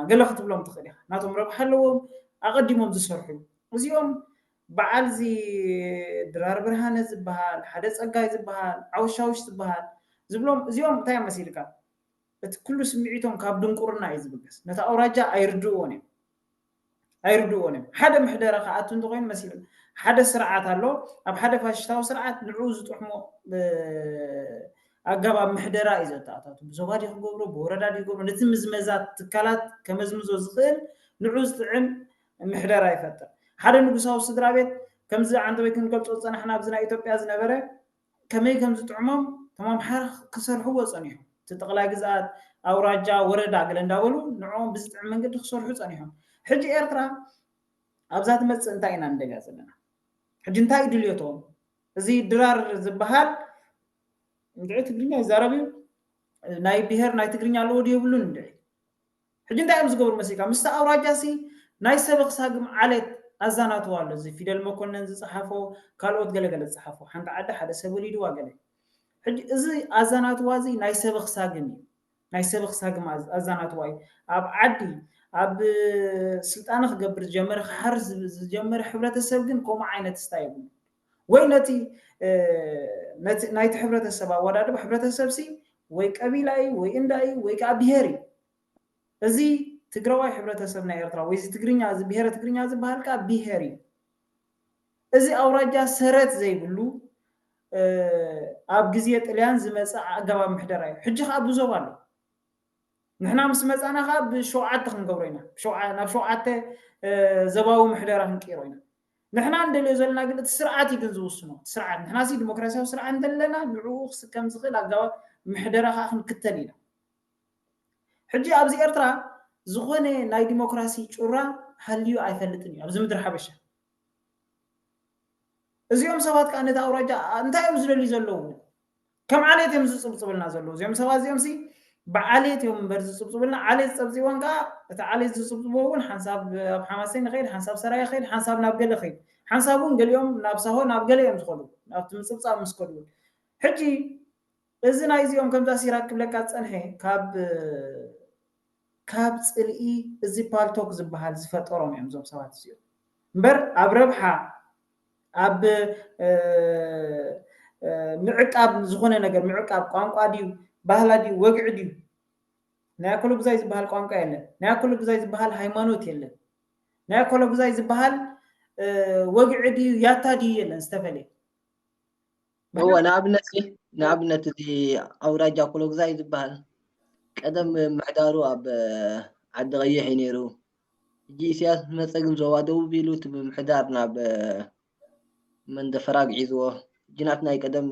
ገለ ክትብሎም ትኽእል ኢኻ ናቶም ረብሓ ኣለዎም ኣቐዲሞም ዝሰርሑ እዚኦም በዓል እዚ ድራር ብርሃነ ዝበሃል ሓደ ፀጋይ ዝበሃል ዓውሻውሽ ዝበሃል ዝብሎም እዚኦም እንታይ መሲልካ እቲ ኩሉ ስምዒቶም ካብ ድንቁርና እዩ ዝብገስ ነቲ ኣውራጃ ኣይርድእዎን እዮም ኣይርድእዎን እዮም ሓደ ምሕደራ ክኣቱ እንተኮይኑ መሲሉ ሓደ ስርዓት ኣሎ ኣብ ሓደ ፋሽስታዊ ስርዓት ንዕኡ ዝጥሕሞ ኣገባብ ምሕደራ እዩ ዘተኣታቱ ብዞባ ድዩ ክገብሮ ብወረዳ ድዩ ክገብሮ ነቲ ምዝመዛ ትካላት ከመዝምዞ ዝኽእል ንዑ ዝጥዕም ምሕደራ ይፈጥር ሓደ ንጉሳዊ ስድራ ቤት ከምዚ ዓንተበይ ክንገልፆ ዝፀናሕና ኣብዚ ናይ ኢትዮጵያ ዝነበረ ከመይ ከም ዝጥዕሞም እቶም ኣምሓራ ክሰርሕዎ ፀኒሖም እቲ ጠቕላይ ግዝኣት ኣውራጃ ወረዳ ገለ እንዳበሉ ንዕኦም ብዝጥዕም መንገዲ ክሰርሑ ፀኒሖም ሕጂ ኤርትራ ኣብዛ ትመፅእ እንታይ ኢና ንደልያ ዘለና ሕጂ እንታይ ድልዮቶም እዚ ድራር ዝበሃል እንድዒ ትግርኛ ይዛረብ እዩ ናይ ብሄር ናይ ትግርኛ ኣለዎ ዶ የብሉን እንድዒ ሕጂ እንታይ እዮም ዝገብሩ መሲልካ ምስቲ ኣውራጃ ሲ ናይ ሰበኽ ሳግም ዓሌት ኣዛናትዋ ኣሎ እዚ ፊደል መኮነን ዝፀሓፎ ካልኦት ገለገለ ዝፀሓፎ ሓንቲ ዓዲ ሓደ ሰብ ወሊድዋ ገለ ሕጂ እዚ ኣዛናትዋ እዚ ናይ ሰበኽ ሳግም እዩ ናይ ሰበኽ ሳግም ኣዛናትዋ እዩ ኣብ ዓዲ ኣብ ስልጣነ ክገብር ዝጀመረ ክሓርስ ዝጀመረ ሕብረተሰብ ግን ከምኡ ዓይነት ስታ የብሉ ወይ ነቲ ናይቲ ሕብረተሰብ ኣወዳድባ ሕብረተሰብ ሲ ወይ ቀቢላ እዩ ወይ እንዳ እዩ ወይ ከዓ ብሄር እዩ እዚ ትግራዋይ ሕብረተሰብ ናይ ኤርትራ ወይ እዚ ትግርኛ፣ እዚ ብሄረ ትግርኛ ዝበሃል ከዓ ብሄር እዩ። እዚ ኣውራጃ ሰረት ዘይብሉ፣ እ፣ ኣብ ግዜ ጥልያን ዝመፀ ኣገባብ ምሕደራ እዩ። ሕጂ ከዓ ብዞባ ኣሎ። ንሕና ምስ መፃና ከዓ ብሸውዓተ ክንገብሮ ኢና። ብሸውዓ-፣ ናብ ሸውዓተ፣ እ፣ ዘባዊ ምሕደራ ክንቅይሮ ኢና። ንሕና እንደልዮ ዘለና ግን እቲ ስርዓት እዩ ግን ዝውስኖ። እቲ ስርዓት፣ ንሕና ሲ ዲሞክራሲያዊ ስርዓት እንደለና ንዕኡ ክስከም ዝኽእል ኣገባብ ምሕደራ ከዓ ክንክተል ኢና። ሕጂ ኣብዚ ኤርትራ ዝኾነ ናይ ዲሞክራሲ ጩራ ሃልዩ ኣይፈልጥን እዩ ኣብዚ ምድሪ ሓበሻ። እዚኦም ሰባት ከዓ ነቲ ኣውራጃ እንታይ እዮም ዝደልዩ ዘለዉ? ከም ዓሌት እዮም ዝጽብጽብልና ዘለዉ። እዚኦም ሰባት እዚኦም ሲ ብዓሌት እዮም እምበር ዝጽብጽብልና። ዓሌት ጸብጺቦም ከዓ እቲ ዓሌት ዝጽብጽቦ እውን ሓንሳብ ኣብ ሓማሴን ይኸይድ፣ ሓንሳብ ሰራይ ይኸይድ፣ ሓንሳብ ናብ ገለ ይኸይድ፣ ሓንሳብ እውን ገሊኦም ናብ ሳሆ ናብ ገለ እዮም ዝኸዱ፣ ናብቲ ምጽብጻብ ምስ ከዱ እውን። ሕጂ እዚ ናይዚኦም ከምዛ ሲራክ ክብለካ ዝጸንሐ ካብ ካብ ጽልኢ እዚ ፓልቶክ ዝበሃል ዝፈጠሮም እዮም እዞም ሰባት እዚኦም። እምበር ኣብ ረብሓ፣ ኣብ፣ እ፣ እ፣ ምዕቃብ ዝኾነ ነገር፣ ምዕቃብ ቋንቋ ድዩ፣ ባህላ ድዩ፣ ወግዒ ድዩ? ናይ ኣኮሎጉዛይ ዝበሃል ቋንቋ የለን። ናይ ኣኮሎጉዛይ ዝበሃል ሃይማኖት የለን። ናይ ኣኮሎጉዛይ ዝበሃል፣ እ፣ ወግዒ ድዩ፣ ያታ ድዩ የለን ዝተፈልየ። እወ፣ ንኣብነት፣ ንኣብነት እቲ ኣውራጃ ኣኮሎጉዛይ ዝበሃል ቀደም ምሕዳሩ ኣብ ዓዲ ቀይሕ እዩ ነይሩ። ሕጂ ኢሳያስ መጸ ግን ዞባ ደቡብ ኢሉ እቲ ምምሕዳር ናብ መንደፈራ ግዒዝዎ። ሕጂ ናት ናይ ቀደም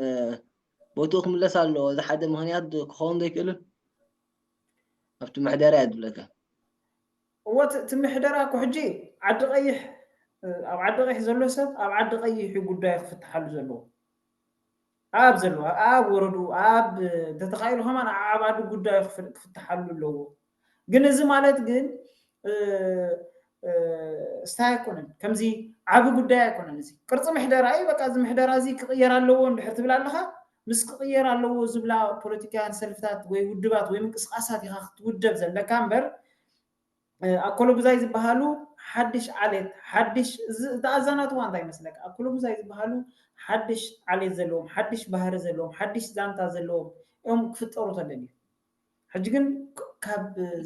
ቦትኡ ክምለስ ኣለዎ። እዚ ሓደ ምኽንያት ዶ ክኸውን ዶ ኣይክእልን? ኣብቲ ምሕደራ እያ ዝብለካ። እወ፣ እቲ፣ እቲ ምሕደራ እኮ ሕጂ ዓዲ ቀይሕ፣ እ፣ ኣብ ዓዲ ቀይሕ ዘሎ ሰብ ኣብ ዓዲ ቀይሕ እዩ ጉዳዩ ክፍትሓሉ ዘለዎ። ኣብ ዘለዎ፣ ኣብ ወረዱ፣ ኣብ፣ እንተተኻኢሉ ከማን ኣብ ዓባዱ ጉዳዩ ክፍ-፣ ክፍትሓሉ ኣለዎ። ግን እዚ ማለት ግን፣ እ፣ እ፣ ስታይ ኣይኮነን፣ ከምዚ ዓቢ ጉዳይ ኣይኮነን። እዚ ቅርጺ ምሕደራ እዩ። በቃ፣ እዚ ምሕደራ እዚ ክቕየር ኣለዎ እንድሕር ትብል ኣለኻ፣ ምስ ክቕየር ኣለዎ ዝብላ ፖለቲካውያን ሰልፍታት ወይ ውድባት ወይ ምንቅስቃሳት ኢኻ ክትውደብ ዘለካ እምበር፣ እ፣ ኣኮሎጉዛይ ዝበሃሉ ሓድሽ ዓሌት፣ ሓድሽ፣ እዚ፣ እቲ ኣዛናትዋ እንታይ ይመስለካ? ኣኮሎጉዛይ ዝበሃሉ ሓድሽ ዓሌት ዘለዎም፣ ሓድሽ ባህሪ ዘለዎም፣ ሓድሽ ዛንታ ዘለዎም እዮም ክፍጠሩ ተደልዩ። ሕጂ ግን ክ-፣ ካብ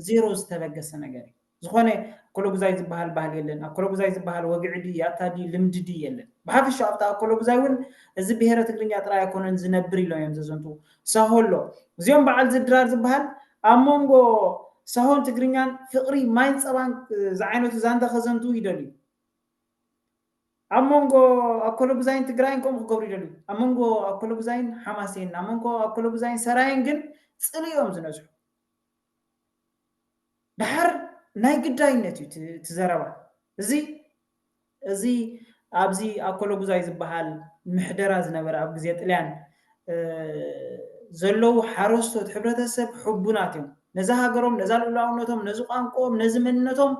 ዜሮ ዝተበገሰ ነገር እዩ። ዝኾነ ኣኮሎጉዛይ ዝበሃል ባህሊ የለን። ኣኮሎጉዛይ ዝበሃል ወግዒ ድዩ፣ ያታ ድዩ፣ ልምዲ ድዩ የለን። ብሓፈሻ ኣብታ ኣኮሎጉዛይ እውን እዚ ብሄረ ትግርኛ ጥራይ ኣይኮነን ዝነብር ኢሎም እዮም ዘዘንትዉ። ሳሆ ኣሎ። እዚኦም በዓል ዝድራር ዝበሃል ኣብ መንጎ ሳሆን ትግርኛን ፍቕሪ ማይን ጸባን ዝዓይነቱ ዛንታ ከዘንትዉ ይደልዩ። ኣብ መንጎ ኣኮሎጉዛይን ትግራይን ከምኡ ክገብሩ ይደልዩ። ኣብ መንጎ ኣኮሎጉዛይን ሓማሴን፣ ኣብ መንጎ ኣኮሎጉዛይን ሰራየን ግን ጽልኢ እዮም ዝነዝሑ። ድሓር ናይ ግዳይነት እዩ እቲ፣ እቲ ዘረባ። እዚ፣ እዚ ኣብዚ ኣኮሎጉዛይ ዝበሃል ምሕደራ ዝነበረ ኣብ ግዜ ጥልያን፣ እ፣ ዘለዉ ሓረስቶት ሕብረተሰብ ሕቡናት እዮም። ነዛ ሃገሮም፣ ነዛ ልኡላውነቶም፣ ነዚ ቋንቋኦም፣ ነዚ መንነቶም፣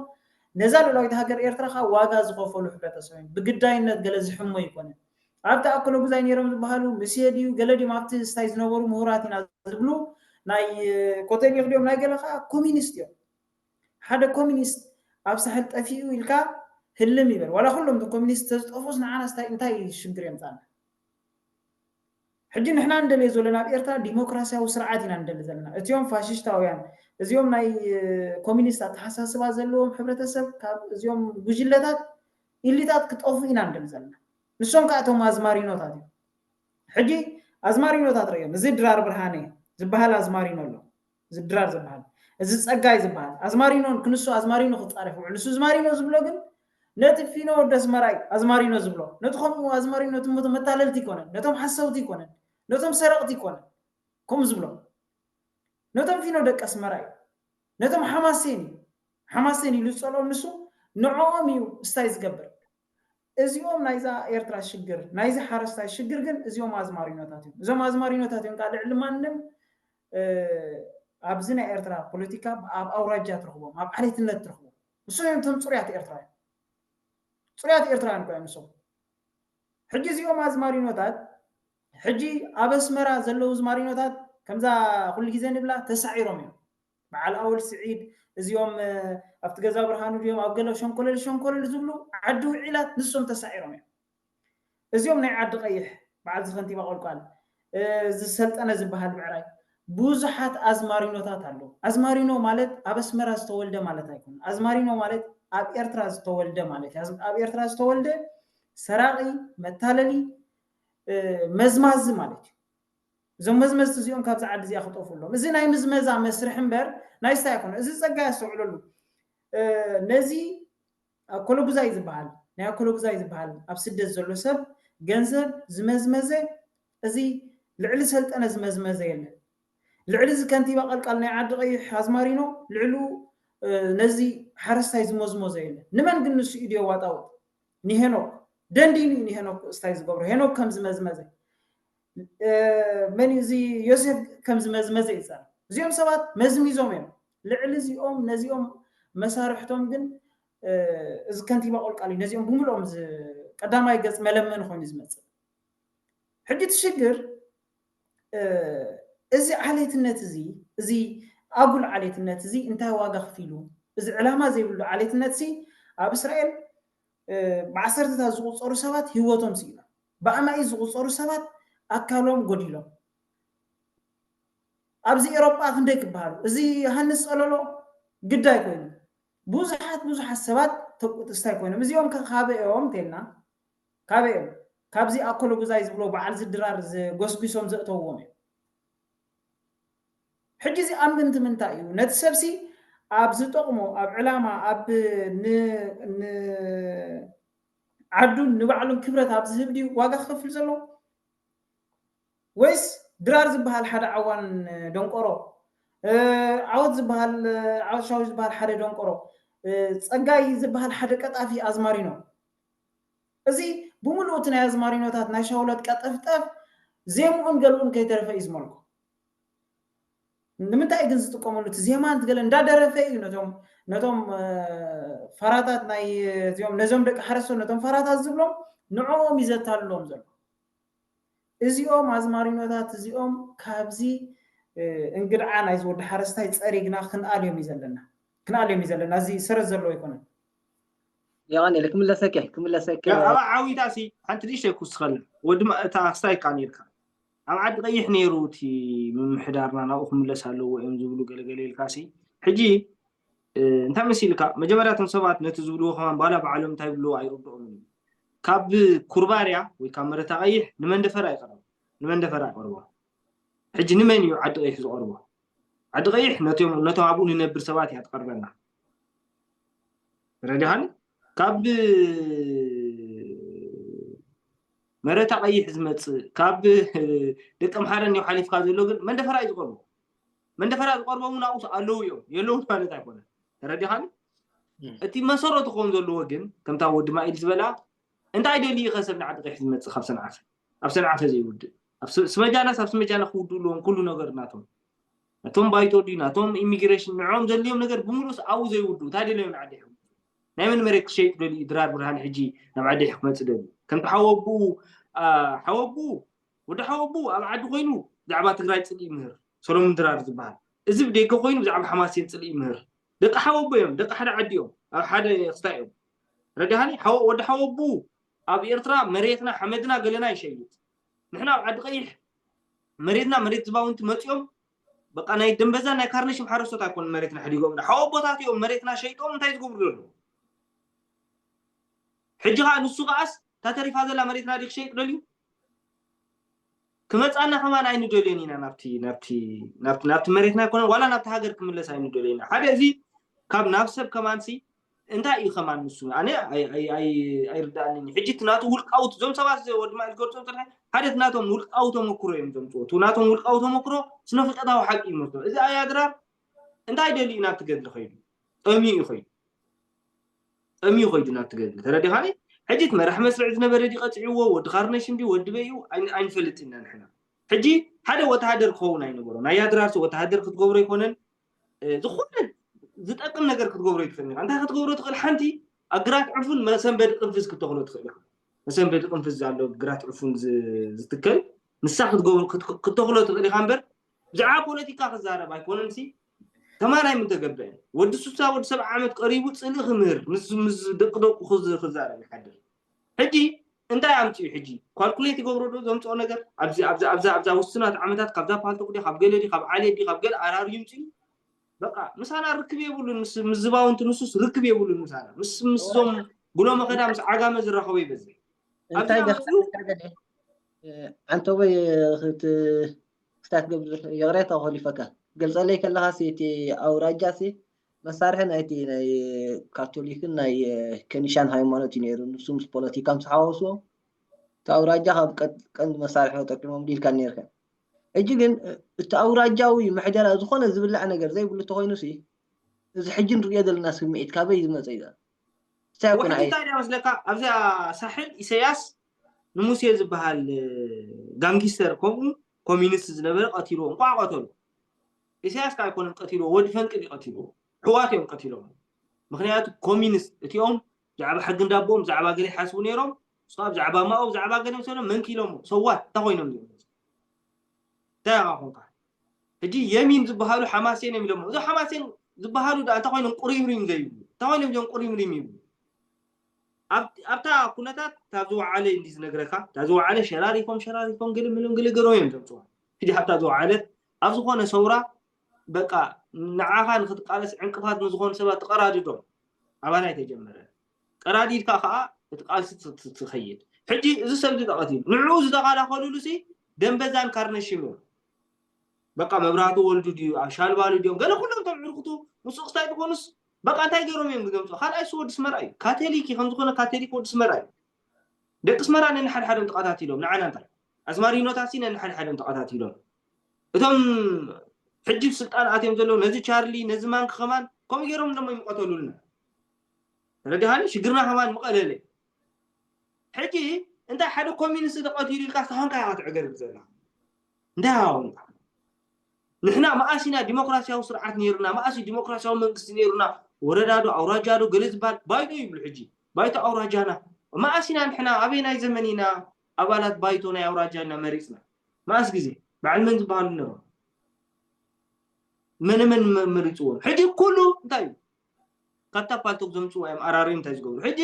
ነዛ ልኡላዊት ሃገር ኤርትራ ከዓ ዋጋ ዝኸፈሉ ሕብረተሰብ እዮም። ብግዳይነት ገለ ዝሕሞ ኣይኮነን። ኣብቲ ኣኮሎጉዛይ ነይሮም ዝበሃሉ ምሴ ድዩ ገለ ድዮም ኣብቲ ስታይ ዝነበሩ ምሁራት ኢና ዝብሉ ናይ ኮተቤ ድዮም ናይ ገለ ከዓ ኮሚኒስት እዮም። ሓደ ኮሚኒስት ኣብ ሳሕል ጠፊኡ ኢልካ ህልም ይበል። ዋላ ኩሎም እቶም ኮሚኒስት ተዝጠፍኡስ ንዓና ስታይ እንታይ ሽግር የምፃና? ሕጂ ንሕና እንደልዮ ዘለና ኣብ ኤርትራ ዲሞክራሲያዊ ስርዓት ኢና እንደሊ ዘለና። እቲኦም ፋሽስታውያን፣ እዚኦም ናይ ኮሚኒስት ኣተሓሳስባ ዘለዎም ሕብረተሰብ ካብ እዚኦም ጉጅለታት ኢሊታት ክጠፉ ኢና እንደሊ ዘለና። ንሶም ከዓ እቶም ኣዝማሪኖታት እዮም። ሕጂ ኣዝማሪኖታት ርእዮም። እዚ ድራር ብርሃነ ዝበሃል ኣዝማሪኖ ኣሎ። እዚ ድራር ዝበሃል፣ እዚ ጸጋይ ዝበሃል ኣዝማሪኖን ክንሱ ኣዝማሪኖ ክጻረፍ ይውዕል። ንሱ ኣዝማሪኖ ዝብሎ ግን ነቲ ፊኖ ወዲ ኣስመራ እዩ ኣዝማሪኖ ዝብሎ። ነቲ ከምኡ ኣዝማሪኖ፣ ነቲ መ-፣ መታለልቲ ይኮነን፣ ነቶም ሓሰውቲ ይኮነን፣ ነቶም ሰረቕቲ ይኮነን። ከምኡ ዝብሎ ነቶም ፊኖ ደቂ ኣስመራ እዩ። ነቶም ሓማሴን እዩ፣ ሓማሴን ኢሉ ዝጸልኦም ንሱ፣ ንዕኦም እዩ ስታይ ዝገብር። እዚኦም ናይዛ ኤርትራ ሽግር፣ ናይዚ ሓረስታይ ሽግር ግን እዚኦም ኣዝማሪኖታት እዮም። እዞም ኣዝማሪኖታት እዮም ከዓ ልዕሊ ማንም፣ እ፣ ኣብዚ ናይ ኤርትራ ፖለቲካ ኣብ ኣውራጃ ትረኽቦም፣ ኣብ ዓሌትነት ትረኽቦም። ንሶም እዮም እቶም ጽሩያት ኤርትራውያን። ጽሩያት ኤርትራውያን እኮ እዮም ንሶም። ሕጂ እዚኦም ኣዝማሪኖታት፣ ሕጂ ኣብ ኣስመራ ዘለዉ ኣዝማሪኖታት ከምዛ ኩሉ ግዜ ንብላ ተሳዒሮም እዮም። በዓል ኣወል ስዒድ፣ እዚኦም፣ እ፣ ኣብቲ ገዛ ብርሃኑ ድዮም ኣብ ገለ ሸንኮለል ሸንኮለል ዝብሉ ዓዲ ውዒላት ንሶም ተሳዒሮም እዮም። እዚኦም ናይ ዓዲ ቀይሕ፣ በዓል እዚ ከንቲባ ቆልቋል፣ እ፣ እዚ ሰልጠነ ዝበሃል ብዕራይ፣ ብዙሓት ኣዝማሪኖታት ኣለዉ። ኣዝማሪኖ ማለት ኣብ ኣስመራ ዝተወልደ ማለት ኣይኮነን። ኣዝማሪኖ ማለት ኣብ ኤርትራ ዝተወልደ ማለት እዩ። ኣብ ኤርትራ ዝተወልደ ሰራቒ፣ መታለሊ፣ መዝማዚ ማለት እዩ። እዞም መዝመዝቲ እዚኦም ካብዚ ዓዲ እዚኣ ክጠፍኡ ኣለዎም። እዚ ናይ ምዝመዛ መስርሕ እምበር ናይ ስታይ ኣይኮነ። እዚ ጸጋ ያስተውዕለሉ። ነዚ ኣኮለጉዛይ ዝበሃል ናይ ኣኮለጉዛይ ዝበሃል ኣብ ስደት ዘሎ ሰብ ገንዘብ ዝመዝመዘ፣ እዚ ልዕሊ ሰልጠነ ዝመዝመዘ የለን። ልዕሊ እዚ ከንቲባ ቀልቃል ናይ ዓዲ ቀይሕ ኣዝማሪኖ ልዕሉ ነዚ ሓረስታይ ዝመዝመዞ የለን። ንመን ግን ንሱ ኢድዮ ዋጣውጥ ንሄኖክ ደንዲኑ እዩ። ንሄኖክ ስታይ ዝገብሮ ሄኖክ ከም ዝመዝመዘ መን እዚ ዮሴፍ ከም ዝመዝመዘ ይዛረብ። እዚኦም ሰባት መዝሚዞም እዮም። ልዕሊ እዚኦም ነዚኦም መሳርሕቶም ግን እዚ ከንቲባ ቆልቃል እዩ። ነዚኦም ብምልኦም ቀዳማይ ገፅ መለመኒ ኮይኑ ዝመፅእ። ሕጂ እቲ ሽግር እዚ ዓሌትነት እዚ እዚ ኣጉል ዓሌትነት እዚ እንታይ ዋጋ ከፊሉ? እዚ ዕላማ ዘይብሉ ዓሌትነት እዚ ኣብ እስራኤል ብዓሰርተታት ዝቁፀሩ ሰባት ህይወቶም ስኢኖም፣ ብኣማኢት ዝቁፀሩ ሰባት ኣካሎም ጎዲሎም። ኣብዚ ኤሮጳ ክንደይ ክበሃሉ፣ እዚ ሃንስ ፀለሎ ግዳይ ኮይኑ ብዙሓት ብዙሓት ሰባት ተቁጥስታይ ኮይኖም። እዚኦም ከ ካበኦም እንተልና ካበኦም ካብዚ ኣኮሎ ጉዛይ ዝብሎ በዓል ዝድራር ዝጎስጉሶም ዘእተውዎም እዮም። ሕጂ እዚ ኣብ ምንቲ ምንታይ እዩ ነቲ ሰብሲ ኣብ ዝጠቕሞ ኣብ ዕላማ ኣብ ዓዱን ንባዕሉን ክብረት ኣብ ዝህብ ድዩ ዋጋ ክከፍል ዘለዎ? ወይስ ድራር ዝበሃል ሓደ ዓዋን ደንቆሮ፣ ዓወት ዝበሃል ዓወት ሻዊ ዝበሃል ሓደ ደንቆሮ፣ ፀጋይ ዝበሃል ሓደ ቀጣፊ ኣዝማሪኖ? እዚ ብምሉእ እቲ ናይ ኣዝማሪኖታት ናይ ሻውለት ቀጠፍጠፍ ዜምኡን ገልኡን ከይተረፈ እዩ ዝመልኮ። ንምንታይ ግን ዝጥቀመሉ እቲ ዜማ እንት ገለ እንዳደረፈ እዩ ነቶም ነቶም ፋራታት ናይ እዚኦም ነዞም ደቂ ሓረስቶት ነቶም ፋራታት ዝብሎም ንዕኦም እዩ ዘታልሎም ዘሎ። እዚኦም ኣዝማሪኖታት እዚኦም ካብዚ እንግድዓ ናይዚ ወዲ ሓረስታይ ፀሪግና ክንኣልዮም እዩ ዘለና ክንኣልዮም እዩ ዘለና። እዚ ሰረት ዘለዎ ኣይኮነን። የቐን ክምለሰኪ ክምለሰኪ ኣብ ዓዊታ ሲ ሓንቲ ንእሽተይ ክውስኸልና ወዲ እታ ክስታይ ካ ነርካ ኣብ ዓዲ ቀይሕ ነይሩ እቲ ምምሕዳርና ናብኡ ክምለስ ኣለዎ እዮም ዝብሉ ገለገለ ኢልካ ሲ ሕጂ እንታይ መሲልካ መጀመርያ እቶም ሰባት ነቲ ዝብልዎ ከማን ባላ ባዕሎም እንታይ ብልዎ ኣይርድኦም እዩ ካብ ኩርባርያ ወይ ካብ መረታ ቀይሕ ንመንደፈር ኣይቀርቦ ንመንደፈር ኣይቀርቦ ሕጂ ንመን እዩ ዓዲ ቀይሕ ዝቀርቦ ዓዲ ቀይሕ ነቶም ነቶም ኣብኡ ንነብር ሰባት እያ ትቀርበና ረዲኻኒ ካብ መረታ ቀይሕ ዝመፅእ ካብ ደቂ ኣምሓረ እኒኦ ሓሊፍካ ዘሎ ግን መንደፈራ እዩ ዝቀርቦ መንደፈራ ዝቀርቦም እውን ኣብኡ ኣለዉ እዮም የለውን ማለት ኣይኮነን ተረዲኻኒ እቲ መሰረቱ ክኸውን ዘለዎ ግን ከምታ ወዲ ማኢል ዝበላ እንታይ ደልዩ ከ ሰብ ንዓዲ ቀይሕ ዝመፅእ ካብ ሰንዓፈ ኣብ ሰንዓፈ ዘይውድእ ስመጃናስ ኣብ ስመጃና ክውድኡ ኣለዎም ኩሉ ነገር ናቶም እቶም ባይቶ ድዩ ናቶም ኢሚግሬሽን ንዕኦም ዘድልዮም ነገር ብምሉስ ኣብኡ ዘይውድኡ እንታይ ደልዮም ንዓዲ ይሕም ናይ መን መሬት ክሸይጥ ደልዩ ድራር ብርሃን ሕጂ ናብ ዓዲ ይሕ ክመፅእ ደልዩ ከምቲ ሓወብኡ ሓወብኡ ወዲ ሓወብኡ ኣብ ዓዲ ኮይኑ ብዛዕባ ትግራይ ፅልኢ ይምህር ሰሎሙን ድራር ዝበሃል እዚ ብደገ ኮይኑ ብዛዕባ ሓማሴን ፅልኢ ይምህር ደቂ ሓወቦ እዮም ደቂ ሓደ ዓዲ እዮም ኣብ ሓደ ክስታይ እዮም ረዲሃኒ ወዲ ሓወብኡ ኣብ ኤርትራ መሬትና ሓመድና ገለና ይሸይጥ ንሕና ኣብ ዓዲ ቀይሕ መሬትና መሬት ዝባውንቲ መፂኦም በቃ ናይ ደንበዛ ናይ ካርነሽም ሓረስቶት ኣይኮኑ መሬትና ሕዲጎም ሓወቦታት እዮም መሬትና ሸይጦም እንታይ ዝገብሩ ዘለዉ ሕጂ ከዓ ንሱ ከዓስ እታ ተሪፋ ዘላ መሬትና ዲ ክሸይጥ ደልዩ ክመፃና ከማን ኣይንደልዮን ኢና ናብቲ ናብቲ ናብቲ ናብቲ መሬትና ኣይኮነን ዋላ ናብቲ ሃገር ክምለስ ኣይንደልዮ ኢና ሓደ እዚ ካብ ናብ ሰብ ከማንሲ እንታይ እዩ ከማን ንሱ ኣነ ኣይርዳእንን ሕጂ እቲ ናቱ ውልቃዊ እዞም ሰባት ወድማ ዝገልፆም ፅርሐ ሓደ እቲ ናቶም ውልቃዊ ተመክሮ እዮም ዘምፅዎ እቲ ናቶም ውልቃዊ ተመክሮ ስነፍልጠታዊ ሓቂ ይመስሎ እዚ ኣያ ድራር እንታይ ደልዩ ናብቲ ገድሊ ከይዱ ጠሚኡ እዩ ከይዱ ጠሚዩ ከይዱ ናብቲ ገድሊ ተረዲኻኒ ሕጂ እቲ መራሕ መስርዕ ዝነበረ ዲ ቀፅዕዎ ወዲ ካርነሽም ዲ ወዲ በይኡ ኣይንፈልጥ ኢና ንሕና ሕጂ ሓደ ወተሃደር ክኸውን ኣይነበሮ ናይ ያድራርሲ ወተሃደር ክትገብሮ ኣይኮነን ዝኾነ ዝጠቅም ነገር ክትገብሮ ይትኽእል ኢኻ እንታይ ክትገብሮ ትኽእል ሓንቲ ኣብ ግራት ዕፉን መሰንበዲ ቅንፍዝ ክትተኽሎ ትኽእል ኢኻ መሰንበዲ ቅንፍዝ ኣሎ ግራት ዕፉን ዝትከል ንሳ ክትገብሮ ክትተኽሎ ትኽእል ኢኻ እምበር ብዛዕባ ፖለቲካ ክዛረብ ኣይኮነን ሲ ተማናይ ምተገብአ ወዲ ሱሳ ወዲ ሰብ ዓመት ቀሪቡ ፅልኢ ክምህር ምስ ምስ ደቂ ደቁ ክዝ- ክዛረብ ይሓድር ሕጂ እንታይ ኣምፅኡ ሕጂ? ካልኩሌት ይገብሮ ዶ ዘምፅኦ ነገር ኣብዚ ኣብዚ ኣብዚ ኣብዛ ውስናት ዓመታት ካብዛ ፓልቶክ ዲ ካብ ገለ ዲ ካብ ዓሌት ዲ ካብ ገለ ኣራር ይምፅኡ። በቃ ምሳና ርክብ የብሉን። ምስ ምስ ዝባውንቲ ንሱስ ርክብ የብሉን ምሳና። ምስ ምስዞም ጉሎ መኸዳ ምስ ዓጋመ ዝራኸቦ ይበዝሕ። እንታይ ኣብዚ ገ ኣምፅኡ ዓንተቦይ ክት ክታት ገብር ይቕሬታ ኮሊፈካ ገልጸለይ ከለኻ ሲ እቲ ኣውራጃ ሲ መሳርሒ ናይቲ ናይ ካቶሊክን ናይ ከኒሻን ሃይማኖት እዩ ነይሩ። ንሱ ምስ ፖለቲካ ምስ ሓወስዎ እቲ ኣውራጃ ካብ ቀንዲ መሳርሒ ተጠቂሞም ዲልካ ነርካ። ሕጂ ግን እቲ ኣውራጃዊ ምሕደራ ዝኾነ ዝብላዕ ነገር ዘይብሉ ተኮይኑ ሲ እዚ ሕጂ ንሪኦ ዘለና ስምዒት ካበይ ዝመፀ እዩ? እንታይ ኮነ ውሕድ እንታይ ዳ መስለካ ኣብዚኣ ሳሕል ኢሰያስ ንሙሴ ዝበሃል ጋንጊስተር ከምኡ ኮሚኒስት ዝነበረ ቀቲልዎ እንቋዕ ቀተሉ። ኢሰያስ ከ ኣይኮነን ቀቲልዎ፣ ወዲ ፈንቅል እዩ ቀቲልዎ። ሕዋት እዮም ቀቲሎም። ምክንያቱ ኮሚኒስት እቲኦም ብዛዕባ ሕጊ እንዳቦኦም ብዛዕባ ገለ ይሓስቡ ነይሮም። ንስኻ ብዛዕባ ማኦ ብዛዕባ ገለ ሰሎም መንኪሎሞ ሰዋት እንታይ ኮይኖም እዮም? እንታይ ኢኻ ኮንካ? ሕጂ የሚን ዝበሃሉ ሓማሴን እዮም ኢሎሞ። እዞም ሓማሴን ዝበሃሉ ዳ እንታይ ኮይኖም ቁሪምሪም ዘይብሉ? እንታይ ኮይኖም እዮም ቁሪምሪም ይብሉ? ኣብታ ኩነታት እታ ዝወዓለ እንዲ ዝነግረካ እታ ዝወዓለ ሸራሪፎም ሸራሪፎም ገለ ምሎም ገለ ገሮም እዮም ዘምፅዋ። ሕጂ ኣብታ ዝወዓለት ኣብ ዝኾነ ሰውራ በቃ ንዓኻ ንክትቃለስ ዕንቅፋት ንዝኾኑ ሰባት ትቀራድዶም ኣባና ኣይተጀመረ ቀራዲድካ ከዓ እቲ ቃልሲ ትኸይድ። ሕጂ እዚ ሰብ ተቐቲሉ ንዕኡ ዝተኸላኸሉሉ ሲ ደንበዛን ካርነሽም እዮም። በቃ መብራህቱ ወልዱ ድዩ ኣብ ሻልባሉ ድዮም ገለ ኩሎም ቶም ዕርክቱ ምስኡ ክስታይ ዝኾኑስ በቃ እንታይ ገይሮም እዮም ዝገምፁ? ካልኣይ ሱ ወዲ ስመራ እዩ። ካቶሊክ እዩ ከምዝኾነ ካቶሊክ ወዲ ስመራ እዩ። ደቂ ስመራ ነንሓድሓዶም ተቐታቲሎም ንዓና እንታይ ኣስማሪኖታት ሲ ነንሓድሓዶም ተቐታቲሎም እቶም ሕጂ ስልጣን ኣትዮም ዘለዉ ነዚ ቻርሊ ነዚ ማንክ ከማን ከምኡ ገይሮም ደሞ ይምቀተሉልና። ተረዲኻኒ? ሽግርና ከማን ምቐለለ። ሕጂ እንታይ ሓደ ኮሚኒስት ተቐቲሉ ኢልካ እስኻ ኮንካ ኢኻ ትዕገርግ ዘላ። እንታይ ሃዋውንካ? ንሕና መኣስ ኢና ዲሞክራሲያዊ ስርዓት ነይሩና? መኣስ እዩ ዲሞክራሲያዊ መንግስቲ ነይሩና? ወረዳ ዶ ኣውራጃ ዶ ገለ ዝበሃል ባይቶ ይብሉ ሕጂ። ባይቶ ኣውራጃና። መኣስ ኢና ንሕና ኣበይ ናይ ዘመን ኢና ኣባላት ባይቶ ናይ ኣውራጃ ኢና መሪፅና? መኣስ ግዜ? በዓል መን ዝበሃሉ ነሮም? መነ መን መ- መሪፅዎም? ሕጂ ኩሉ እንታይ እዩ? ካብታ ፓልቶክ ዘምፅዎ እዮም ኣራርዮም እንታይ ዝገብሩ? ሕጂ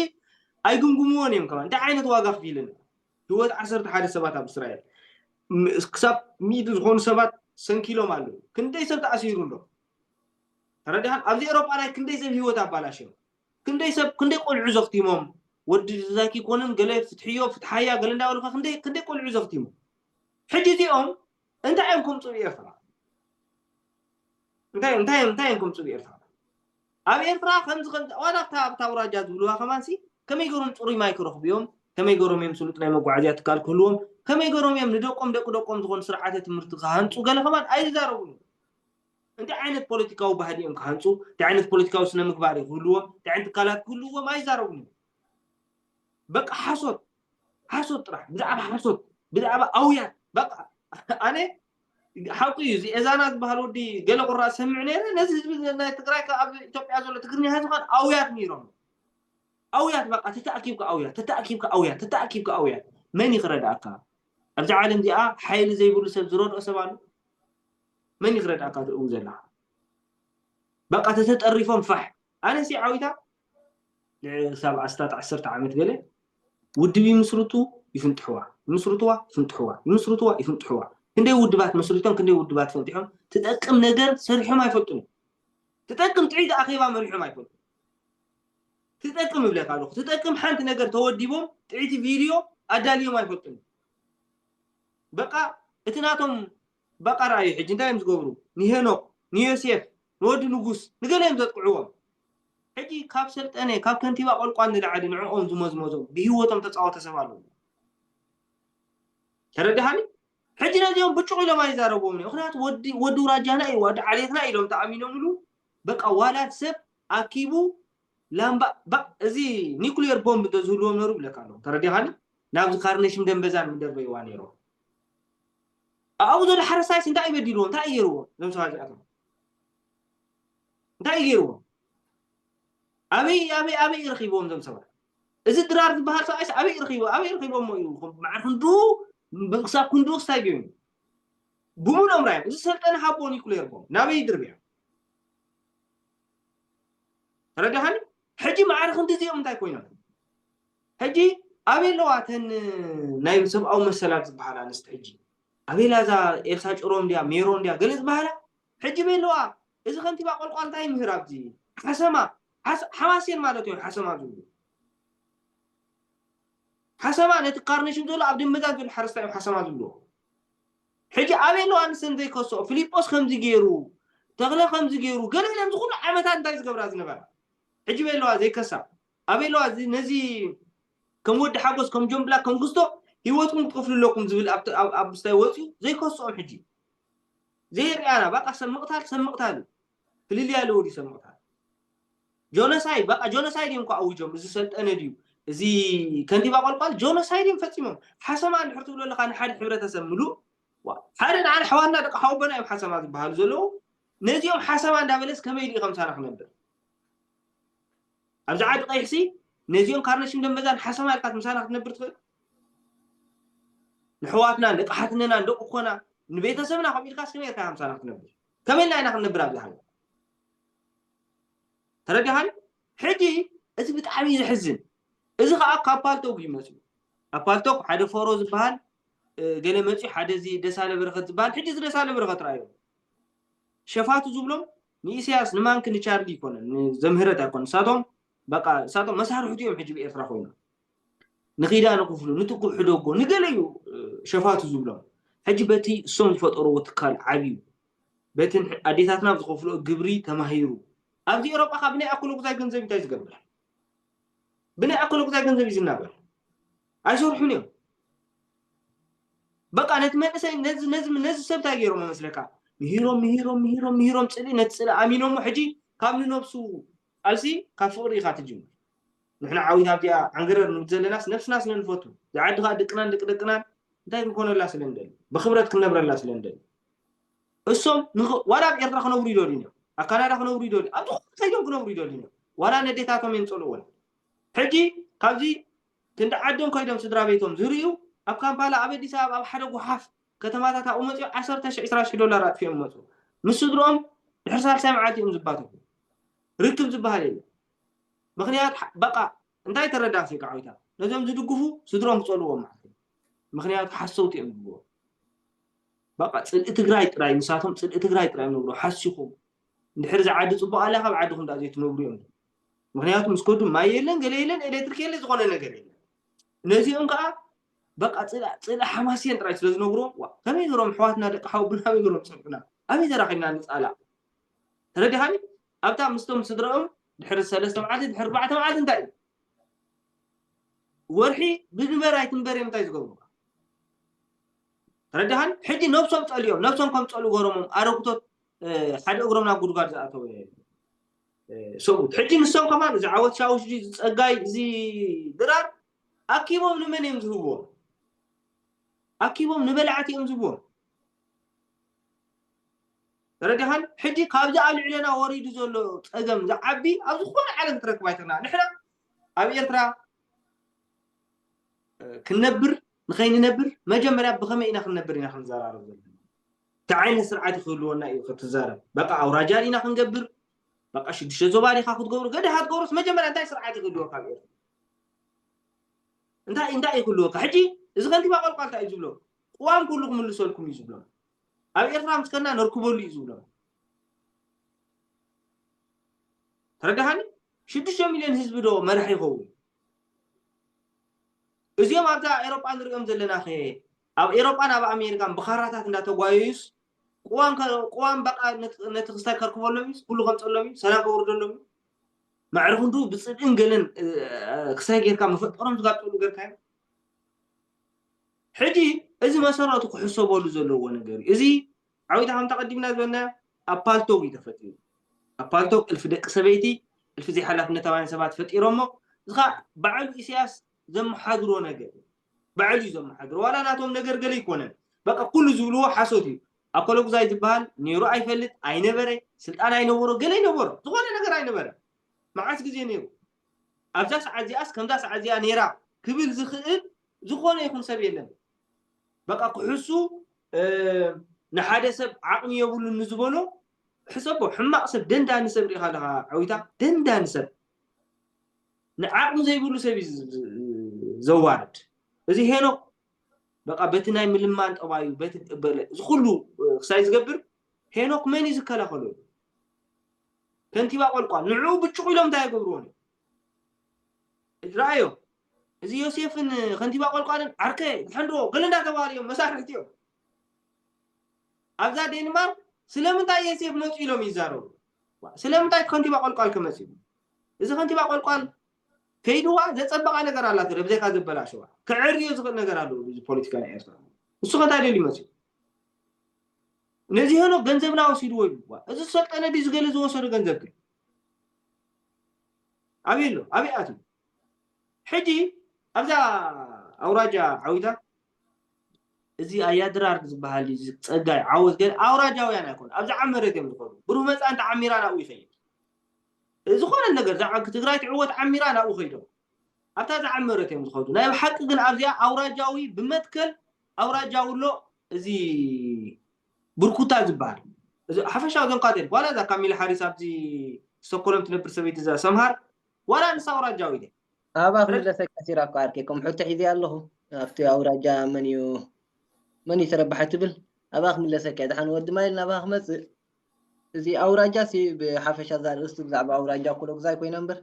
ኣይግምግምዎን እዮም ከማን። እንታይ ዓይነት ዋጋ ክፊልና? ህይወት ዓሰርተ ሓደ ሰባት ኣብ እስራኤል ም- ክሳብ ሚእቲ ዝኾኑ ሰባት ሰንኪሎም ኣለዉ። ክንደይ ሰብ ተኣሲሩ ኣሎ? ተረዲኻን? ኣብዚ ኤሮጳ ናይ ክንደይ ሰብ ህይወት ኣባላሽዮም? ክንደይ ሰብ ክንደይ ቆልዑ ዘኽቲሞም? ወዲ ዛኪ ኮንን ገለ ፍትሕዮ ፍትሓያ ገለ እንዳበሉካ ክንደይ ክንደይ ቆልዑ ዘኽቲሞም? ሕጂ እዚኦም እንታይ እዮም ከምፅኡ ኤርትራ? እንታይ እንታይ እንታይ እዮም ከምፅኡ ኤርትራ? ኣብ ኤርትራ ከምዚ ከምዚ ዋላ ኣብታ ኣብታ ኣውራጃ ዝብልዋ ከማንሲ ከመይ ገሮም ፅሩይ ማይ ክረኽቡ እዮም? ከመይ ገሮም እዮም ስሉጥ ናይ መጓዓዝያ ትካል ክህልዎም? ከመይ ገሮም እዮም ንደቆም ደቂ ደቆም ዝኾኑ ስርዓተ ትምህርቲ ክሃንፁ? ገለ ከማን ኣይዛረቡን እዮም። እንታይ ዓይነት ፖለቲካዊ ባህሊ እዮም ክሃንፁ? እንታይ ዓይነት ፖለቲካዊ ስነ ምግባር እዩ ክህልዎም? እንታይ ዓይነት ትካላት ክህልዎም? ኣይዛረቡን እዮም። በቃ ሓሶት ሓሶት ጥራሕ ብዛዕባ ሓሶት ብዛዕባ ኣውያት በቃ ኣነ ሓቁ እዩ። እዚ ኤዛና ዝበሃል ወዲ ገለ ቁራፅ ሰምዕ ነይረ። ነዚ ህዝቢ ናይ ትግራይ ከ ኣብ ኢትዮጵያ ዘሎ ትግርኛ ህዝቢ ከን ኣውያት ነይሮም። ኣውያት በቃ ተተኣኪብካ ኣውያት ተተኣኪብካ ኣውያት ተተኣኪብካ ኣውያት መን ይክረዳእካ? ኣብዚ ዓለም እዚኣ ሓይሊ ዘይብሉ ሰብ ዝረድኦ ሰብ ኣሎ? መን ይክረዳእካ ትእው ዘለካ? በቃ ተተጠሪፎም ፋሕ ኣነ ሲ ዓዊታ ክሳብ ኣስታት ዓሰርተ ዓመት ገለ ውድብ ይምስርቱ ይፍንጥሕዋ ይምስርትዋ ይፍንጥሕዋ ይምስርትዋ ይፍንጥሕዋ ክንደይ ውድባት መስሪቶም ክንደይ ውድባት ፈንጢሖም ትጠቅም ነገር ሰሪሖም ኣይፈልጡን ትጠቅም ጥዒት ኣኼባ መሪሖም ኣይፈልጡ ትጠቅም እብለካ ኣለኹ ትጠቅም ሓንቲ ነገር ተወዲቦም ጥዒቲ ቪድዮ ኣዳልዮም ኣይፈልጡን በቃ እቲ ናቶም በቃ ረኣዩ ሕጂ እንታይ እዮም ዝገብሩ ንሄኖክ ንዮሴፍ ንወዲ ንጉስ ንገለ እዮም ዘጥቅዕዎም ሕጂ ካብ ሰልጠነ ካብ ከንቲባ ቆልቋል ንላዕሊ ንዕኦም ዝመዝመዞም ብህይወቶም ተፃወተ ሰብ ኣለዉ ተረድሃኒ ሕጂ ነዚኦም ብጭቑ ኢሎም ኣይዛረብዎም እዮም ምክንያቱ ወዲ ውራጃና እዩ ወዲ ዓሌትና ኢሎም ተኣሚኖምሉ በቃ ዋላ ሰብ ኣኪቡ ላምባ ባ እዚ ኒኩሌር ቦምብ እንተዝህልዎም ነሩ ብለካ ኣለዉ ተረዲኻኒ ናብዚ ካርነሽም ደንበዛን ምደርበይዋ ነይሮም ኣብኡ ዘሎ ሓረስታይስ እንታይ እዩ በዲልዎ እንታይ እዩ ገይርዎ እዞም ሰባት እዚኣቶም እንታይ እዩ ገይርዎ ኣበይ ኣበይ ኣበይ ረኺብዎም እዞም ሰባት እዚ ድራር ዝበሃል ሰብኣይስ ኣበይ ረኺቡ ኣበይ ረኺቦሞ እዩ መዓር ክንዱ ክሳብ ክንዱ ክስታይ ገይሩ ብሙሉኦም ራዮም እዚ ሰልጠነ ሃቦ ኒኩሌር ቦም ናበይ ድርብያ ተረዳሃኒ ሕጂ መዓር ክንዲ እዚኦም እንታይ ኮይኖም ሕጂ ኣበይ ኣለዋ እተን ናይ ሰብኣዊ መሰላት ዝበሃላ ኣንስቲ ሕጂ? ኣበይ ኣላ እዛ ኤልሳ ጭሮም ድያ ሜሮን ድያ ገለ ዝበሃላ? ሕጂ ኣበይ ኣለዋ? እዚ ከንቲባ ቆልቋል እንታይ ይምህር ኣብዚ ሓሰማ ሓማሴን ማለት እዮም ሓሰማ ዝብሉ። ሓሰማ ነቲ ካርነሽም ዘሎ ኣብ ደንበዛ ዘሎ ሓረስታይ እዮም ሓሰማ ዝብልዎ። ሕጂ ኣበይ ኣለዋ ንሰን ዘይከስኦ? ፊሊጶስ ከምዚ ገይሩ፣ ተኽለ ከምዚ ገይሩ፣ ገለ ኢለን ዝኹሉ ዓመታት እንታይ ዝገብራ ዝነበራ? ሕጂ ኣበይ ኣለዋ ዘይከሳ? ኣበይ ኣለዋ ነዚ ከም ወዲ ሓጎስ ከም ጆምብላ ከም ክስቶ ህይወትኩም ክትከፍሉ ኣለኩም ዝብል ኣብ ምስታይ ወፅዩ ዘይከስኦም? ሕጂ ዘይርኣና በቃ ሰብ ምቕታል ሰብ ምቕታል እዩ። ፍልልያ ኣለዎ ድዩ ሰብ ምቕታል? ጆኖሳይድ በቃ ጆኖሳይድ እዮም እኮ ኣውጆም። እዚ ሰልጠነ ድዩ እዚ ከንቲባ ቆልቋል ጆኖሳይድ እዮም ፈፂሞም። ሓሰማ እንድሕር ትብሎ ኣለካ ንሓደ ሕብረተሰብ ምሉእ ሓደ ንዓን ኣሕዋትና ደቂ ሓወቦና እዮም ሓሰማ ዝበሃሉ ዘለዉ። ነዚኦም ሓሰማ እንዳበለስ ከመይ ድዩ ከምሳና ክነብር ኣብዚ ዓዲ ቀይሕሲ? ነዚኦም ካርነሽም ደንበዛን ሓሰማ ኢልካ ምሳና ክትነብር ትኽእል? ንሕዋትና ንደቂ ሓትነና ንደቂ ኮና ንቤተሰብና ከምኡ ኢልካስ ከመይ ኢልካ ከምሳና ክትነብር? ከመይ ኢልና ኢና ክንነብር ኣብዚ ሃገር? ተረዲኻኒ? ሕጂ እዚ ብጣዕሚ እዩ ዘሕዝን። እዚ ከዓ ካብ ፓልቶግ እዩ መፅኡ። ኣብ ፓልቶግ ሓደ ፎሮ ዝበሃል ገለ መፅኡ ሓደ እዚ ደሳለ በረኸት ዝበሃል ሕጂ እዚ ደሳለ በረኸት ረኣዮ። ሸፋቱ ዝብሎም ንኢሳያስ ንማንክ ንቻርሊ ይኮነን ንዘምህረት ኣይኮነን። ንሳቶም በቃ ንሳቶም መሳርሕቱ እዮም ሕጂ ብኤርትራ ኮይኖም። ንኺዳነ ክፍሉ ንትኩእ ሕደጎ ንገለ እዩ ሸፋቱ ዝብሎም። ሕጂ በቲ እሶም ዝፈጠርዎ ትካል ዓብዩ በቲ ኣዴታትና ዝኸፍልኦ ግብሪ ተማሂሩ ኣብዚ ኤሮጳ ካብ ብናይ ኣኮሎጉዛይ ገንዘብ እንታይ ዝገብር? ብናይ ኣኮሎጉዛይ ገንዘብ እዩ ዝናበር። ኣይሰርሑን እዮም። በቃ ነቲ መንእሰይ ነዚ ነዚ ነዚ ሰብ እንታይ ገይሮም መስለካ? ምሂሮም ምሂሮም ምሂሮም ምሂሮም ፅልኢ ነቲ ፅልኢ ኣሚኖሞ ሕጂ ካብ ንነብሱ ቃልሲ ካብ ፍቕሪ ኢኻ ትጅምር። ንሕና ዓዊት ኣብዚኣ ዓንገረር ንብል ዘለናስ ነብስና ስለ ንፈቱ ዝዓዲ ከዓ ደቅናን ደቂ ደቅናን እንታይ ክንኮነላ ስለ ንደሊ ብክብረት ክንነብረላ ስለ ንደሊ እሶም ዋላ ኣብ ኤርትራ ክነብሩ ይደልዩ እዮም። ኣብ ካናዳ ክነብሩ ይደልዩ ኣብ ዝኾነ ከይዶም ክነብሩ ይደልዩ እዮም። ዋላ ነዴታቶም እዮም ጸልእወን። ሕጂ ካብዚ ክንዲ ዓዶም ከይዶም ስድራ ቤቶም ዝርእዩ ኣብ ካምፓላ ኣብ ኣዲስ ኣበባ ኣብ ሓደ ጎሓፍ ከተማታት ኣብኡ መጺኦም ዓሰርተ ሺሕ ዕስራ ሺሕ ዶላር ኣጥፊኦም ይመጹ። ምስ ስድርኦም ድሕሪ ሳልሳይ መዓልቲ እዮም ዝባተኹ። ርክብ ዝበሃል የለን። ምኽንያት በቃ እንታይ ተረዳእሲ ከዓዊታ ነዞም ዝድግፉ ስድሮም ክጸልዎም ማለት እዩ። ምኽንያቱ ሓሰውቲ እዮም ዝብልዎ። በቃ ጽልኢ ትግራይ ጥራይ ምሳቶም ጽልኢ ትግራይ ጥራይ እዮም ዝብልዎ ሓሲኹም እንድሕር ዝዓዲ ጽቡቕ ኣላ ካብ ዓድኹም ዳ ዘይትነብሩ እዮም። ምኽንያቱ ምስ ከዱ ማይ የለን ገለ የለን ኤሌክትሪክ የለን ዝኾነ ነገር የለን። ነዚኦም ከዓ በቃ ጽልኢ ሓማስየን ጥራይ ስለ ዝነግርዎም ከመይ ገሮም ኣሕዋትና ደቂ ሓወቦና ከመይ ገሮም ጸልኡና ኣበይ ተራኺብና ንጻላእ? ተረዲኻኒ? ኣብታ ምስቶም ስድረኦም ድሕሪ ሰለስተ መዓልቲ ድሕሪ ኣርባዕተ መዓልቲ እንታይ እዩ ወርሒ ብንበር ኣይትንበር እዮም እንታይ ዝገብሩካ? ተረዲኻኒ? ሕጂ ነብሶም ጸልዮም ነብሶም ከም ጸልኡ ገሮሞም ኣረግቶት ሓደ እግሮም ናብ ጉድጓድ ዝኣተወ ሰብኡት ሕጂ ንሶም ከማን እዚ ዓወት ሻውሽጂ ዝጸጋይ እዚ ድራር ኣኪቦም ንመን እዮም ዝህብዎም? ኣኪቦም ንበላዕቲ እዮም ዝህብዎም። ተረዲኻን? ሕጂ ካብዚ ኣብ ልዕለና ወሪዱ ዘሎ ጸገም ዝዓቢ ኣብ ዝኾነ ዓለም ክትረክብ ኣይትኽእልና። ንሕና ኣብ ኤርትራ ክንነብር ንኸይንነብር መጀመርያ ብኸመይ ኢና ክንነብር ኢና ክንዘራረብ ዘለና። እንታይ ዓይነት ስርዓት ክህልወና እዩ ክትዛረብ? በቃ ኣውራጃ ኢና ክንገብር፣ በቃ ሽዱሽተ ዞባ ዲኻ ክትገብሩ፣ ገደሃ ትገብሩስ መጀመርያ እንታይ ስርዓት ክህልወካ ኣብ ኤርትራ? እንታይ እንታይ ይክልወካ? ሕጂ እዚ ከንቲባ ቆልቋል እንታይ እዩ ዝብሎ? ቅዋም ኩሉ ክምልሰልኩም እዩ ዝብሎ። ኣብ ኤርትራ ምስ ከና ነርክበሉ እዩ ዝብሎ። ተረዳሃኒ? ሽዱሽተ ሚልዮን ህዝቢ ዶ መራሕ ይኸውን? እዚኦም ኣብዛ ኤሮጳ ንሪኦም ዘለና ኸ ኣብ ኤሮጳን ኣብ ኣሜሪካን ብኻራታት እንዳተጓየዩስ ቅዋም በቃ ነቲ ክስታይ ከርክበሎም እዩ ኩሉ ከምፀሎም እዩ ሰላም ከውርደሎም እዩ። ማዕረ ክንዱ ብፅድቅን ገለን ክሳይ ጌርካ መፈጠሮም ዝጋብጠሉ ገርካዮ። ሕጂ እዚ መሰረቱ ክሕሰበሉ ዘለዎ ነገር እዩ። እዚ ዓዊታ ከም ተቐዲምና ዝበልና ኣብ ፓልቶግ እዩ ተፈጢሩ። ኣብ ፓልቶግ እልፊ ደቂ ሰበይቲ እልፊ ዘይሓላፍነታውያን ሰባት ፈጢሮሞ እዚ ከዓ ባዕሉ ኢሳያስ ዘመሓድሮ ነገር እዩ። ባዕሉ እዩ ዘመሓድሮ ዋላ ናቶም ነገር ገለ ይኮነን። በቃ ኩሉ ዝብልዎ ሓሶት እዩ። ኣኮለጉዛይ ዝበሃል ነይሩ ኣይፈልጥ ኣይነበረ ስልጣን ኣይነበሮ ገለ ይነበሮ ዝኾነ ነገር ኣይነበረ። መዓስ ግዜ ነይሩ ኣብዛ ሰዓት እዚኣስ ከምዛ ሰዓት እዚኣ ነይራ ክብል ዝኽእል ዝኾነ ይኹን ሰብ የለን። በቃ ክሕሱ ንሓደ ሰብ ዓቕሚ የብሉን ንዝበሎ ሕሰቦ ሕማቕ ሰብ ደንዳኒ ሰብ ሪኢኻ ኣለኻ ዓዊታ ደንዳኒ ሰብ ንዓቕሚ ዘይብሉ ሰብ እዩ ዘዋርድ። እዚ ሄኖክ በቃ በቲ ናይ ምልማን ጠባዩ በቲ በለ እዚ ኩሉ ክሳይ ዝገብር ሄኖክ መን እዩ ዝከላኸሎ? ከንቲባ ቆልቋል ንዕኡ ብጭቑ ኢሎም እንታይ ይገብርዎ? ረኣዮ። እዚ ዮሴፍን ከንቲባ ቆልቋልን ዓርከ ዝሕንድዎ ገለ እንዳተባሃሉ እዮም መሳርሕቲ እዮም። ኣብዛ ዴንማርክ ስለምንታይ ዮሴፍ መፁ ኢሎም ይዛረቡ? ስለምንታይ ከንቲባ ቆልቋል ከመፅኡ? እዚ ከንቲባ ቆልቋል ከይድዋ ዘፀበቓ ነገር ኣላት ደ ብዘይካ ዘበላሸዋ ክዕርዮ ዝኽእል ነገር ኣለዎ። እዚ ፖለቲካ ናይ ኤርትራ ንሱ ከንታይ ደልዩ መፅኡ? ነዚ ሄኖ ገንዘብና ወሲድዎ ይብልዋ። እዚ ዝሰልጠነ ድዩ ዝገለ ዝወሰዱ ገንዘብ ግን ኣበይ ኣሎ? ኣበይ ኣትዩ? ሕጂ ኣብዛ ኣውራጃ ዓዊታ እዚ ኣያድራር ዝበሃል እዩ፣ እዚ ጸጋይ ዓወት ገለ ኣውራጃውያን ኣይኮኑ። ኣብ ዝዓመረት እዮም ዝኸዱ። ብሩህ መጻ እንተ ዓሚራ ናብኡ ይኸይድ። ዝኾነ ነገር ዛዕባ ትግራይ ትዕወት ዓሚራ ናብኡ ከይዶም ኣብታ ዝዓመረት እዮም ዝኸዱ። ናይ ብሓቂ ግን ኣብዚኣ ኣውራጃዊ ብመትከል ኣውራጃዊ ኣሎ እዚ ብርኩታ ዝበሃል እዚ ሓፈሻዊ ዘንኳት ዋላ እዛ ካሚላ ሓሪስ ኣብዚ ስቶኮሎም ትነብር ሰበይቲ እዛ ሰምሃር ዋላ ንሳ ኣውራጃዊ እየ። ኣባ ክምለሰካ ሲራኮ ዓርከይ ከም ሕቶ ሒዘ ኣለኹ ኣብቲ ኣውራጃ መን እዩ መን እዩ ተረባሓይ ትብል ኣባ ክምለሰካ እየ። ደሓን ወዲ ማይል ናባኻ ክመፅእ እዚ ኣውራጃ ሲ ብሓፈሻ እዛ ኣርእስቲ ብዛዕባ ኣውራጃ ኩሎ ግዛይ ኮይና እምበር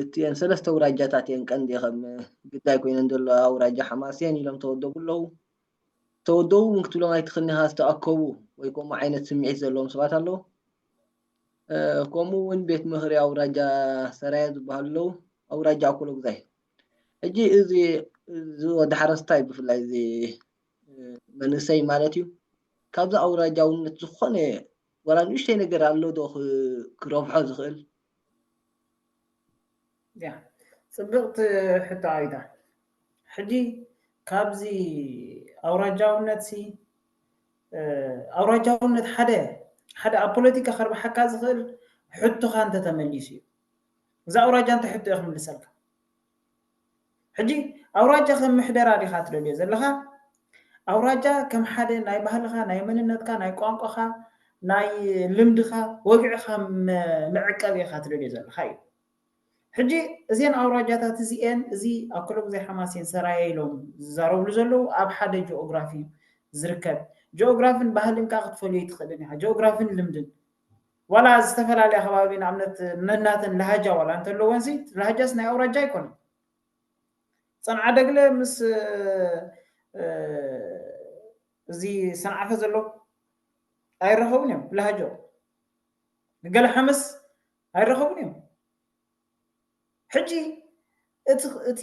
እቲአን ሰለስተ ኣውራጃታት እየን ቀንዲ ከም ግዳይ ኮይነን ዘሎ ኣውራጃ ሓማስየን ኢሎም ተወደቡ ኣለዉ። ተወደቡ እውን ክትብሎም ኣይትኽእልን ኢኻ ዝተኣከቡ ወይ ከምኡ ዓይነት ስምዒት ዘለዎም ሰባት ኣለዉ። ከምኡ እውን ቤት ምኽሪ ኣውራጃ ሰራየ ዝበሃሉ ኣለዉ። ኣውራጃ ኣኮሎጉዛይ ሕጂ እዚ እዚ ወዲ ሓረስታይ ብፍላይ እዚ መንእሰይ ማለት እዩ ካብዚ ኣውራጃውነት ዝኾነ ዋላ ንእሽተይ ነገር ኣሎ ዶ ክረብሖ ዝኽእል? ያ ጽብቕቲ ሕቶ ኣይታ ሕጂ ካብዚ ኣውራጃውነት ሲ ኣውራጃውነት ሓደ ሓደ ኣብ ፖለቲካ ከርብሓካ ዝኽእል ሕቶኻ እንተተመሊሱ እዩ። እዛ ኣውራጃ እንታይ ሕቶ እየ ክምልሰልካ? ሕጂ ኣውራጃ ከም ምሕደራ ዲኻ ትደልዮ ዘለኻ? ኣውራጃ ከም ሓደ ናይ ባህልኻ፣ ናይ መንነትካ፣ ናይ ቋንቋኻ፣ ናይ ልምድኻ፣ ወግዕኻ መ- መዕቀቢ ኢኻ ትደልዮ ዘለኻ እዩ። ሕጂ እዘን ኣውራጃታት እዚኤን እዚ ኣኮሎጉዛይ ሓማሴን ሰራየ ኢሎም ዝዛረብሉ ዘለዉ ኣብ ሓደ ጂኦግራፊ እዩ ዝርከብ። ጂኦግራፍን ባህልን ከዓ ክትፈልዮ ኣይትኽእልን ኢኻ። ጂኦግራፍን ልምድን ዋላ ዝተፈላለያ ከባቢ ንኣብነት ነናተን ላሃጃ ዋላ እንተለወን ሲ ላሃጃስ ናይ ኣውራጃ ኣይኮነን። ፀንዓ ደግለ ምስ እዚ ሰንዓፈ ዘሎ ኣይረኸቡን እዮም ብላሃጆ ገለ ሓመስ ኣይረኸቡን እዮም። ሕጂ እቲ እቲ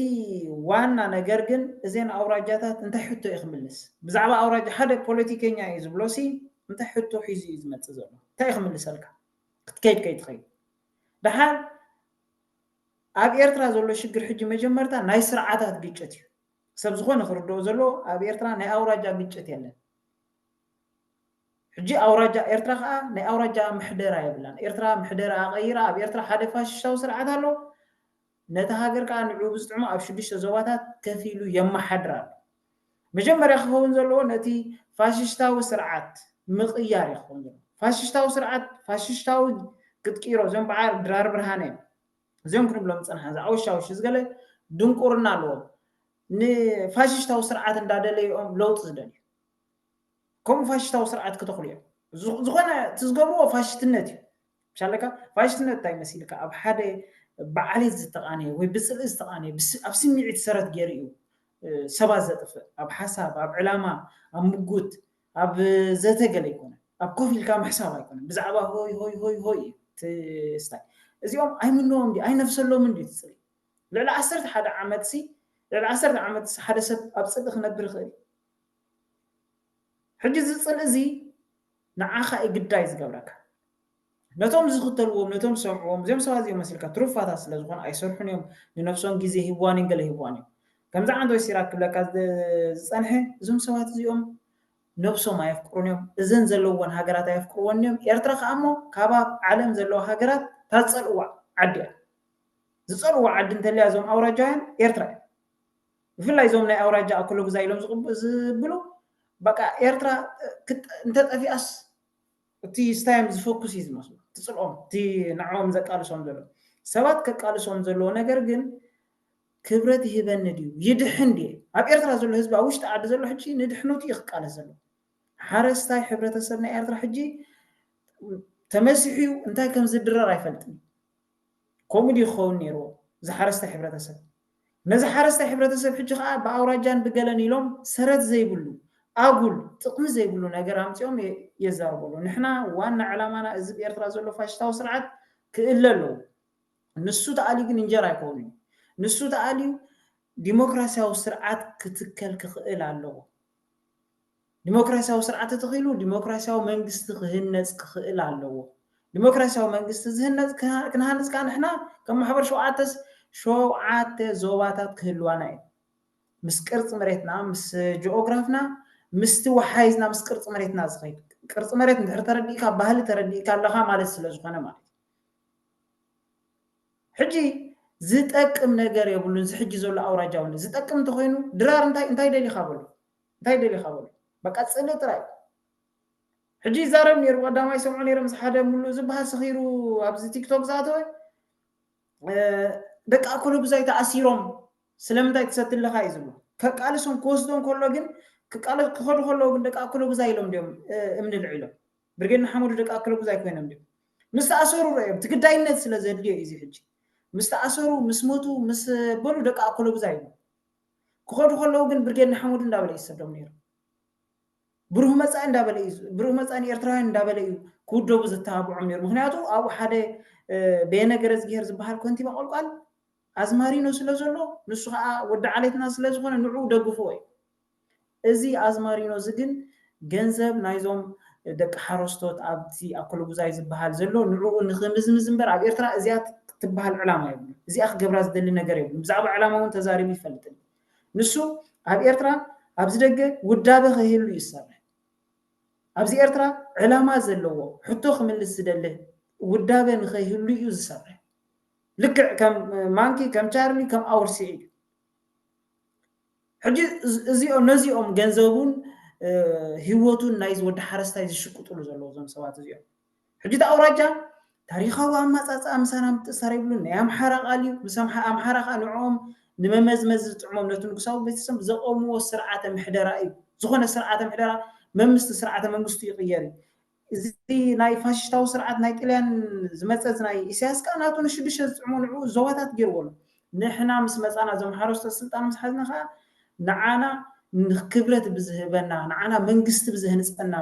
ዋና ነገር ግን እዘን ኣውራጃታት እንታይ ሕቶ እዩ ክምልስ? ብዛዕባ ኣውራጃ ሓደ ፖለቲከኛ እዩ ዝብሎ ሲ እንታይ ሕቶ ሒዙ እዩ ዝመፅእ ዘሎ? እንታይ እዩ ክምልሰልካ? ክትከይድ ከይትኸይድ ደሓር ኣብ ኤርትራ ዘሎ ሽግር ሕጂ መጀመርታ ናይ ስርዓታት ግጭት እዩ። ሰብ ዝኾነ ክርድኦ ዘለዎ ኣብ ኤርትራ ናይ ኣውራጃ ግጭት የለን። ሕጂ ኣውራጃ ኤርትራ ከዓ ናይ ኣውራጃ ምሕደራ የብላን። ኤርትራ ምሕደራ ኣቐይራ ኣብ ኤርትራ ሓደ ፋሽስታዊ ስርዓት ኣሎ። ነቲ ሃገር ከዓ ንዕኡ ብዝጥዕሞ ኣብ ሽዱሽተ ዞባታት ከፊሉ የመሓድር ኣሎ። መጀመርያ ክኸውን ዘለዎ ነቲ ፋሽስታዊ ስርዓት ምቕያር እዩ ክኸውን ዘለዎ። ፋሽስታዊ ስርዓት ፋሽስታዊ ክትቂሮ እዞም በዓል ድራር ብርሃነ እዮም። እዚኦም ክንብሎም ዝፀናሓ ዝኣወሻውሽ ዝገለ ድንቁርና ኣለዎም። ንፋሽስታዊ ስርዓት እንዳደለይኦም ለውጢ ዝደልዩ ከምኡ ፋሽስታዊ ስርዓት ክተኽሉ እዮም። ዝኾነ እቲ ዝገብርዎ ፋሽስትነት እዩ። ምሻለካ ፋሽስትነት እንታይ መሲልካ ኣብ ሓደ ብዓሌት ዝተቃነየ ወይ ብፅልኢ ዝተቃነየ ኣብ ስምዒት ሰረት ገይሩ እዩ ሰባት ዘጥፍእ ኣብ ሓሳብ ኣብ ዕላማ ኣብ ምጉት ኣብ ዘተገለ ኣይኮነ ኣብ ኮፍ ኢልካ ምሕሳብ ኣይኮነ ብዛዕባ ሆይ ሆይ ሆይ ሆይ ትስታይ እዚኦም ኣይምነዎም ድዩ ኣይነፍሰሎም እንዲ ትፅሊ ልዕሊ ዓሰርተ ሓደ ዓመት ሲ ልዕሊ ዓሰርተ ዓመት ሓደ ሰብ ኣብ ፅልኢ ክነብር ይኽእል ሕጂ እዚ ፅልኢ እዚ ንዓኻ እዩ ግዳይ ዝገብረካ ነቶም ዝኽተልዎም ነቶም ዝሰምዕዎም እዚኦም ሰባት እዚኦም መሲልካ ትሩፋታት ስለ ዝኾኑ ኣይሰርሑን እዮም ንነብሶም ግዜ ሂብዋን ገለ ሂብዋን እዮም ከምዚ ዓንቶ ሲራክ ክብለካ ዝፀንሐ እዞም ሰባት እዚኦም ነብሶም ኣየፍቅሩን እዮም እዘን ዘለወን ሃገራት ኣየፍቅርወን እዮም ኤርትራ ከዓ እሞ ካብ ኣብ ዓለም ዘለዋ ሃገራት ታፀልዋ ዓዲ እያ ዝፀልዋ ዓዲ እንተልያ እዞም ኣውራጃውያን ኤርትራ እዩ ብፍላይ እዞም ናይ ኣውራጃ ኣኮሎጉዛ ኢሎም ዝብሉ በቃ ኤርትራ እንተጠፊኣስ እቲ ስታዮም ዝፈኩስ እዩ ዝመስሉ ትፅልኦም እቲ ንዕኦም ዘቃልሶም ዘሎ ሰባት ከቃልሶም ዘለዎ ነገር ግን ክብረት ይህበኒ ድዩ? ይድሕን ድየ? ኣብ ኤርትራ ዘሎ ህዝቢ፣ ኣብ ውሽጢ ዓዲ ዘሎ ሕጂ ንድሕነቱ እዩ ክቃለስ ዘሎ። ሓረስታይ ሕብረተሰብ ናይ ኤርትራ ሕጂ ተመሲሑ እዩ፣ እንታይ ከም ዝድረር ኣይፈልጥን። ከምኡ ድዩ ክኸውን ነይርዎ እዚ ሓረስታይ ሕብረተሰብ? ነዚ ሓረስታይ ሕብረተሰብ ሕጂ ከዓ ብኣውራጃን ብገለን ኢሎም ሰረት ዘይብሉ ኣጉል ጥቕሚ ዘይብሉ ነገር ኣምፂኦም የ- የዛርቡ ኣለዉ። ንሕና ዋና ዕላማና እዚ ብኤርትራ ዘሎ ፋሽስታዊ ስርዓት ክእለ ኣለዎ። ንሱ ተኣልዩ ግን እንጀራ ኣይከውንን እዩ። ንሱ ተኣልዩ ዲሞክራሲያዊ ስርዓት ክትከል ክኽእል ኣለዎ። ዲሞክራሲያዊ ስርዓት ተተኺሉ ዲሞክራሲያዊ መንግስቲ ክህነፅ ክኽእል ኣለዎ። ዲሞክራሲያዊ መንግስቲ ዝህነፅ ክሃ- ክንሃንፅ ከዓ ንሕና ከም ማሕበር ሸውዓተስ ሸውዓተ ዞባታት ክህልዋና እዩ። ምስ ቅርፂ መሬትና፣ ምስ ጂኦግራፍና፣ ምስቲ ወሓይዝና፣ ምስ ቅርፂ መሬትና ዝኸይድ። ቅርፂ መሬት እንድሕር ተረዲእካ፣ ባህሊ ተረዲእካ ኣለኻ ማለት ስለ ዝኾነ ማለት እዩ። ሕጂ ዝጠቅም ነገር የብሉን። እዚ ሕጂ ዘሎ ኣውራጃውነት ዝጠቅም እንተኮይኑ ድራር እንታይ እንታይ ደሊኻ በሉ፣ እንታይ ደሊኻ በሉ። በቃ ጽልኢ ጥራይ። ሕጂ ይዛረብ ነይሩ፣ ቀዳማይ ሰምዖ ነይረ ምስ ሓደ ሙሉእ ዝበሃል ሰኺሩ ኣብዚ ቲክቶክ ዝኣተወ፣ እ፣ ደቂ ኣኮለጉዛይ ተኣሲሮም ስለምንታይ ትሰቲ ኣለኻ እዩ ዝብሎ። ከቃልሶም ክወስዶም ከሎ ግን ክቃለ- ክኸዱ ከለዉ ግን ደቂ ኣኮለጉዛይ ኢሎም ድዮም፣ እ፣ እምኒ ልዒሎም? ብርጌድ ንሓመዱ ደቂ ኣኮለጉዛይ ኮይኖም ድዮም? ምስ ተኣሰሩ ረእዮም፣ እቲ ግዳይነት ስለ ዘድልዮ እዩ እዚ ሕጂ። ምስ ተኣሰሩ፣ ምስ ሞቱ፣ ምስ በሉ ደቂ ኣኮለጉዛይ እዮም። ክኸዱ ከለዉ ግን ብርጌድ ንሓመዱ እንዳበለ እዩ ዝሰዶም ነይሩ። ብሩህ መጻኢ እንዳበለ እዩ፣ ብሩህ መጻኢ ንኤርትራውያን እንዳበለ እዩ ክውደቡ ዘተባብዖም ነይሩ። ምክንያቱ ኣብኡ ሓደ፣ እ፣ በየነ ገረዝግሄር ዝበሃል ከንቲባ ቆልቋል ኣዝማሪኖ ስለ ዘሎ፣ ንሱ ከዓ ወዲ ዓሌትና ስለ ዝኾነ ንዕኡ ደግፍዎ እዩ። እዚ ኣዝማሪኖ እዚ ግን ገንዘብ ናይዞም ደቂ ሓረስቶት ኣብቲ ኣኮለጉዛይ ዝበሃል ዘሎ ንዕኡ ንኽምዝምዝ እምበር ኣብ ኤርትራ እዚኣ ትበሃል ዕላማ የብሉን። እዚኣ ክገብራ ዝደሊ ነገር የብሉን። ብዛዕባ ዕላማ እውን ተዛሪቡ ይፈልጥን። ንሱ ኣብ ኤርትራ ኣብዚ ደገ ውዳበ ከይህሉ እዩ ዝሰርሕ። ኣብዚ ኤርትራ ዕላማ ዘለዎ ሕቶ ክምልስ ዝደሊ ውዳበ ንኸይህሉ እዩ ዝሰርሕ። ልክዕ ከም ማንኪ፣ ከም ቻርሊ፣ ከም ኣውር ስዒድ። ሕጂ እዚ- እዚኦም ነዚኦም ገንዘቡን፣ እ፣ ህይወቱን ናይዚ ወዲ ሓረስታይ ዝሽቅጥሉ ዘለዉ እዞም ሰባት እዚኦም። ሕጂ እቲ ኣውራጃ ታሪኻዊ ኣመጻጽኣ ምሳና ምትእሳር የብሉን። ናይ ኣምሓራ ቃል እዩ። ምስ ኣምሓ- ኣምሓራ ከዓ ንዕኦም ንመመዝመዝ ዝጥዕሞም ነቲ ንጉሳዊ ቤተሰብ ዘቐምዎ ስርዓተ ምሕደራ እዩ። ዝኾነ ስርዓተ ምሕደራ መምስቲ ስርዓተ መንግስቱ ይቕየር እዩ። እዚ ናይ ፋሽስታዊ ስርዓት ናይ ጥልያን ዝመጸ እዚ ናይ ኢሳያስ ከዓ ናቱ ንሽዱሽተ ዝጥዕሞ ንዕኡ ዞባታት ገይርዎ ኣሎ። ንሕና ምስ መጻና እዞም ሓረስቶት ስልጣን ምስ ሓዝና ከዓ ንዓና ንክብረት ብዝህበና፣ ንዓና መንግስቲ ብዝህንጸና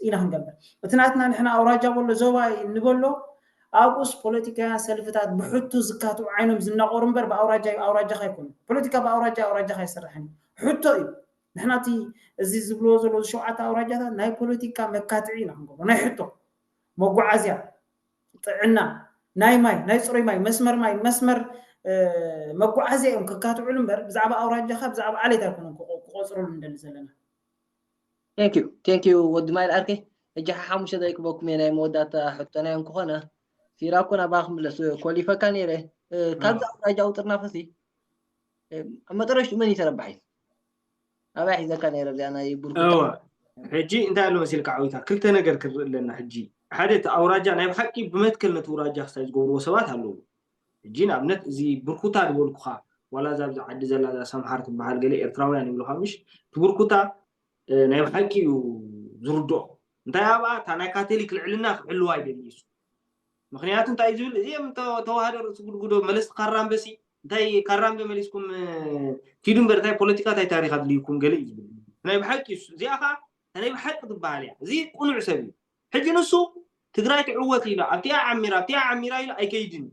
ኢና ክንገብር። እቲ ናትና ንሕና ኣውራጃ በሎ ዞባ ንበሎ ኣብኡስ ፖለቲካውያን ሰልፍታት ብሕቱ ዝካትዑ ዓይኖም ዝናቆሩ እምበር ብኣውራጃ ኣውራጃ ኣይኮኑን። ፖለቲካ ብኣውራጃ ኣውራጃ ኣይሰርሕን እዩ። ሕቶ እዩ። ንሕና እቲ እዚ ዝብልዎ ዘለዉ ሸውዓተ ኣውራጃታት ናይ ፖለቲካ መካትዒ ኢና ክንገብሮ። ናይ ሕቶ፣ መጓዓዝያ፣ ጥዕና፣ ናይ ማይ፣ ናይ ፅሩይ ማይ፣ መስመር ማይ፣ መስመር፣ እ፣ መጓዓዝያ እዮም ክካትዑሉ እምበር ብዛዕባ ኣውራጃኻ ብዛዕባ ዓሌት ኣይኮኑን ክቆ- ክቆፅሩሉ እንደሊ ዘለና። Thank you, thank you ወዲ ማይል ዓርከይ። ሕጂ ሓሙሽተ ደቂቅ በኩም እየ ናይ መወዳእታ ሕቶና እዮም ክኾነ። ፊራ እኮ ናባኻ ክምለስ ኮሊፈካ ነይረ። እ፣ ካብዛ ኣውራጃ ኣውጥርና ፈሲ፣ እ፣ ኣብ መጠረሽቱ መን እዩ ተረባሒ? ኣበይ ሒዘካ ነይረ እዚኣ ናይ ብርኩታ? እወ። ሕጂ እንታይ ኣሎ መሲልካ ዓዊታ? ክልተ ነገር ክንርኢ ኣለና። ሕጂ ሓደ እቲ ኣውራጃ ናይ ብሓቂ ብመትከል ነቲ ውራጃ ክሳይ ዝገብርዎ ሰባት ኣለዉ። ሕጂ ንኣብነት እዚ ብርኩታ ዝበልኩኻ፣ ዋላ እዛ ኣብዚ ዓዲ ዘላ እዛ ሰምሃር ትበሃል፣ ገለ ኤርትራውያን ይብሉኻ ምሽ? እቲ ብርኩታ፣ እ፣ ናይ ብሓቂ እዩ ዝርድኦ። እንታይ ኣብኣ እታ ናይ ካቶሊክ ልዕልና ክሕልዋ ይደሊ እሱ። ምክንያቱ እንታይ እዩ ዝብል፣ እዚኦም ተ- ተዋህዶ ርእሲ ጉድጉዶ መለስቲ ካራምበሲ፣ እንታይ ካራምበ መሊስኩም፣ እ፣ ኪዱ እምበር እንታይ ፖለቲካ እንታይ ታሪክ ኣድልዩኩም ገለ እዩ ዝብል። ናይ ብሓቂ እሱ እዚኣ ከዓ ናይ ብሓቂ ትበሃል እያ። እዚ ቁኑዕ ሰብ እዩ። ሕጂ ንሱ ትግራይ ትዕወት ኢሉ ኣብቲኣ ዓሚራ ኣብቲኣ ዓሚራ ኢሉ ኣይከይድን እዩ።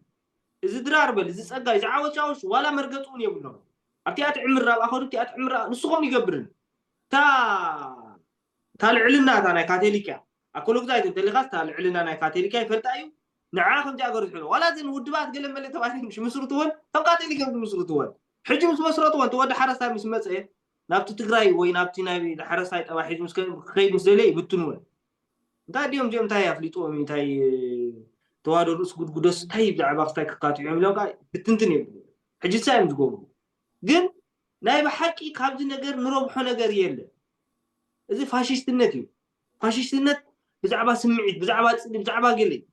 እዚ ድራር በል እዚ ፀጋይ እዚ ዓወጫውሽ ዋላ መርገፂ እውን የብሎም። ኣብቲኣ ትዕምር ኣብኣ ከዱ ኣብቲኣ ትዕምር ኣብኣ ንስኹም ይገብርን እታ እታ ልዕልና እታ ናይ ካቶሊክ እያ። ኣኮሎግዛይት እንተሊኻስ እታ ልዕልና ናይ ካቶሊክ እያ ይፈልጣ እዩ። ንዓ ከምዚኣ ገሩ ትሕሎ ዋላ እዘን ውድባት ገለ መለ ተባሂለን ምስ ምስርትወን ከም ካቶሊክ እዮም ዝምስርትወን። ሕጂ ምስ መስረትወን እቲ ወዲ ሓረስታይ ምስ መፀ ናብቲ ትግራይ ወይ ናብቲ ናይ ሓረስታይ ጠባሒዝ ምስ ከ- ክኸይድ ምስ ደለየ ይብትንወን። እንታይ ድዮም እዚኦም እንታይ ኣፍሊጥዎም እዩ እንታይ ተዋህዶ ርእሲ ጉድጉዶስ እንታይ ብዛዕባ ክስታይ ክካትዑ እዮም ኢሎም ከዓ ብትንትን የብሉ። ሕጂ እንታይ እዮም ዝገብሩ ግን ናይ ብሓቂ ካብዚ ነገር ንረብሖ ነገር የለን። እዚ ፋሽስትነት እዩ። ፋሽስትነት ብዛዕባ ስምዒት ብዛዕባ ፅሊ ብዛዕባ ገለ እዩ።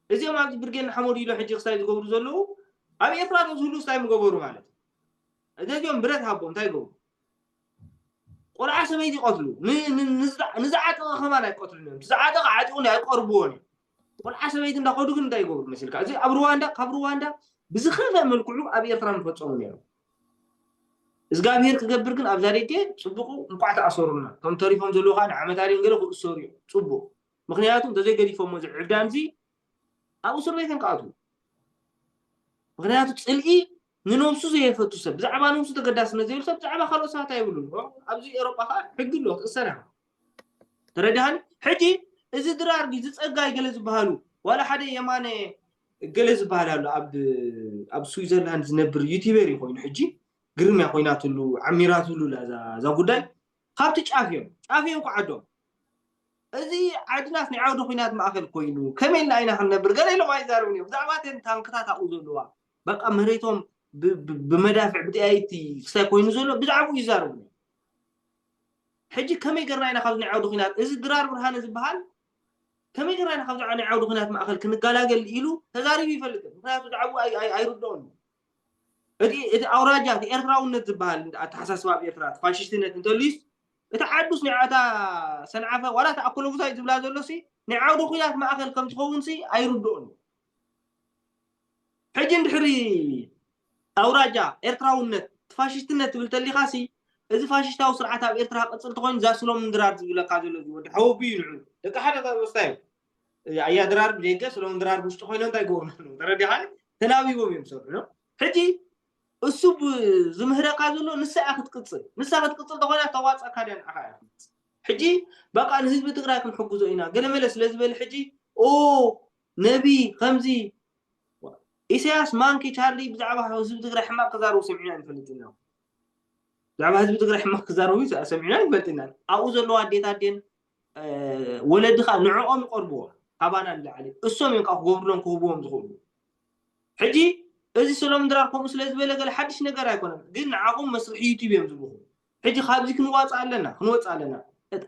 እዚኦም ኣብዚ ብርጌድ ንሓመዱ ኢሎ ሕጂ ክስታይ ዝገብሩ ዘለዉ ኣብ ኤርትራ ዶ ዝህሉ ስታይ ምገበሩ ማለት እዩ። እዚኦም ብረት ሃቦም እንታይ ይገብሩ? ቆልዓ ሰበይቲ ይቐትሉ። ንዝዓጠቐ ከማን ኣይቀትሉን እዮም። ዝዓጠቐ ዓጢቑ ኣይቀርብዎን እዮም። ቆልዓ ሰበይቲ እንዳኸዱ ግን እንታይ ይገብሩ መሲልካ? እዚ ኣብ ሩዋንዳ፣ ካብ ሩዋንዳ ብዝኸፈ መልክዑ ኣብ ኤርትራ ምፈጸሙ ነይሩ። እግዚኣብሔር ክገብር ግን ኣብዛ ደገ ጽቡቑ እንቋዕ ተኣሰሩና። እቶም ተሪፎም ዘለዉ ከዓ ንዓመት ኣልዮም ገለ ክእሰሩ እዮም። ጽቡቕ። ምኽንያቱ እንተዘይገዲፎሞ እዚ ዕብዳን እዚ ኣብ እስር ቤት እዮም ክኣትዉ። ምኽንያቱ ጽልኢ ንነብሱ ዘየፈቱ ሰብ፣ ብዛዕባ ነብሱ ተገዳስነት ዘይብሉ ሰብ ብዛዕባ ካልኦት ሰባት ኣይብሉን። ኣብዚ ኤውሮጳ ከዓ ሕጊ ኣሎ፣ ክትእሰር ኢኻ። ተረዲኻኒ? ሕጂ እዚ ድራር ድዩ፣ እዚ ጸጋይ ገለ ዝበሃሉ፣ ዋላ ሓደ የማነ ገለ ዝበሃል ኣሎ፣ ኣብ ኣብ ስዊዘርላንድ ዝነብር ዩቲበር እዩ ኮይኑ፣ ሕጂ ግርም እያ ኮይናትሉ፣ ዓሚራትሉ እዛ እዛ ጉዳይ። ካብቲ ጫፍ እዮም፣ ጫፍ እዮም ክዓዶም። እዚ ዓድናስ ናይ ዓውደ ኲናት ማእኸል ኮይኑ ከመይ ኢልና ኢና ክንነብር? ገለ ኢሎም ኣይዛረቡን እዮም። ብዛዕባ እተን ታንክታት ኣብኡ ዘለዋ፣ በቃ መሬቶም ብ- ብ- ብመዳፍዕ ብጥያይቲ ክሳይ ኮይኑ ዘሎ ብዛዕባኡ ይዛረቡ እዮም። ሕጂ ከመይ ገርና ኢና ካብዚ ናይ ዓውደ ኲናት፣ እዚ ድራር ብርሃነ ዝበሃል ከመይ ገርና ኢና ካብዚ ናይ ዓውደ ኲናት ማእኸል ክንገላገል ኢሉ ተዛሪቡ ይፈልጥ። ምክንያቱ ብዛዕባኡ ኣይ- ኣይ- ኣይርድኦን። እቲ እቲ ኣውራጃ እቲ ኤርትራውነት ዝበሃል ኣተሓሳስባ ኣብ ኤርትራ እቲ ፋሽስትነት እንተልዩስ እቲ ዓዱስ ንዓታ ሰንዓፈ ዋላ እቲ ኣኮለጉዛይ ዝብላ ዘሎ ሲ ናይ ዓውደ ኲናት ማእኸል ከም ዝኸውን ሲ ኣይርድኦን። ሕጂ እንድሕሪ ኣውራጃ ኤርትራውነት ፋሽስትነት ትብል ተሊኻ ሲ እዚ ፋሽስታዊ ስርዓት ኣብ ኤርትራ ክቕጽል ተኾይኑ እዛ ስሎም ድራር ዝብለካ ዘሎ እዚ ወዲ ሓወቡ እዩ ንዑ ደቂ ሓደ ታቦስታ እዩ። ኣያ ድራር ብደገ ስሎም ድራር ውሽጢ ኮይኖም እንታይ ይገብሩ ኣለዉ? ተረዲኻ? ተናቢቦም እዮም ዝሰርሑ። ሕጂ እሱ ዝምህረካ ዘሎ ንሳ እያ ክትቅጽል። ንሳ ክትቅጽል ተኾይና ተዋጸካ ድያ ንዓኻ እያ ክትመጽእ። ሕጂ በቃ ንህዝቢ ትግራይ ክንሕግዞ ኢና ገለመለ ስለ ዝበለ ሕጂ ኦ ነቢ ከምዚ ኢሳያስ ማንኪ ቻርሊ ብዛዕባ ህዝቢ ትግራይ ሕማቅ ክዛረቡ ሰሚዕና ንፈልጥ ኢና። ብዛዕባ ህዝቢ ትግራይ ሕማቅ ክዛረቡ ሰሚዕና ንፈልጥ ኢና። ኣብኡ ዘለዋ ኣዴታት ድየን ወለዲ ከዓ ንዕኦም ይቀርብዎ ካባና ንላዕሊ እሶም እዮም ከዓ ክገብሩሎም ክህብዎም ዝኽእሉ። ሕጂ እዚ ሰሎሞን ድራር ከምኡ ስለ ዝበለ ገለ ሓድሽ ነገር ኣይኮነን፣ ግን ንዓኹም መስርሒ ዩቲብ እዮም ዝብልኹም። ሕጂ ካብዚ ክንዋፅእ ኣለና፣ ክንወፅእ ኣለና።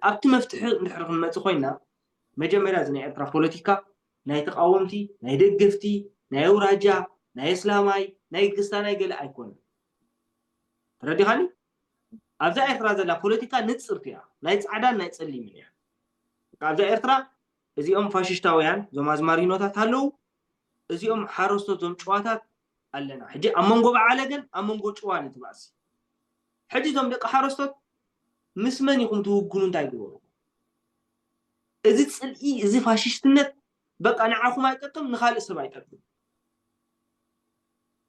ኣብቲ መፍትሒ እንድሕር ክንመፅእ ኮይንና መጀመርያ እዚ ናይ ኤርትራ ፖለቲካ ናይ ተቃወምቲ፣ ናይ ደገፍቲ፣ ናይ ኣውራጃ፣ ናይ እስላማይ፣ ናይ ክስታናይ ገለ ኣይኮነን። ተረዲኻኒ? ኣብዛ ኤርትራ ዘላ ፖለቲካ ንፅርቲ እያ፣ ናይ ፃዕዳን ናይ ፀሊምን እያ። ኣብዛ ኤርትራ እዚኦም ፋሽስታውያን እዞም ኣዝማሪኖታት ኣለዉ፣ እዚኦም ሓረስቶት እዞም ጭዋታት ኣለና። ሕጂ ኣብ መንጎ በዓለገን ኣብ መንጎ ጭዋን እዩ እቲ ባእሲ። ሕጂ እዞም ደቂ ሓረስቶት ምስ መን ኢኹም ትውግኑ? እንታይ ግበሩ? እዚ ፅልኢ እዚ ፋሽስትነት በቃ ንዓኹም ኣይጠቅም፣ ንኻልእ ሰብ ኣይጠቅም።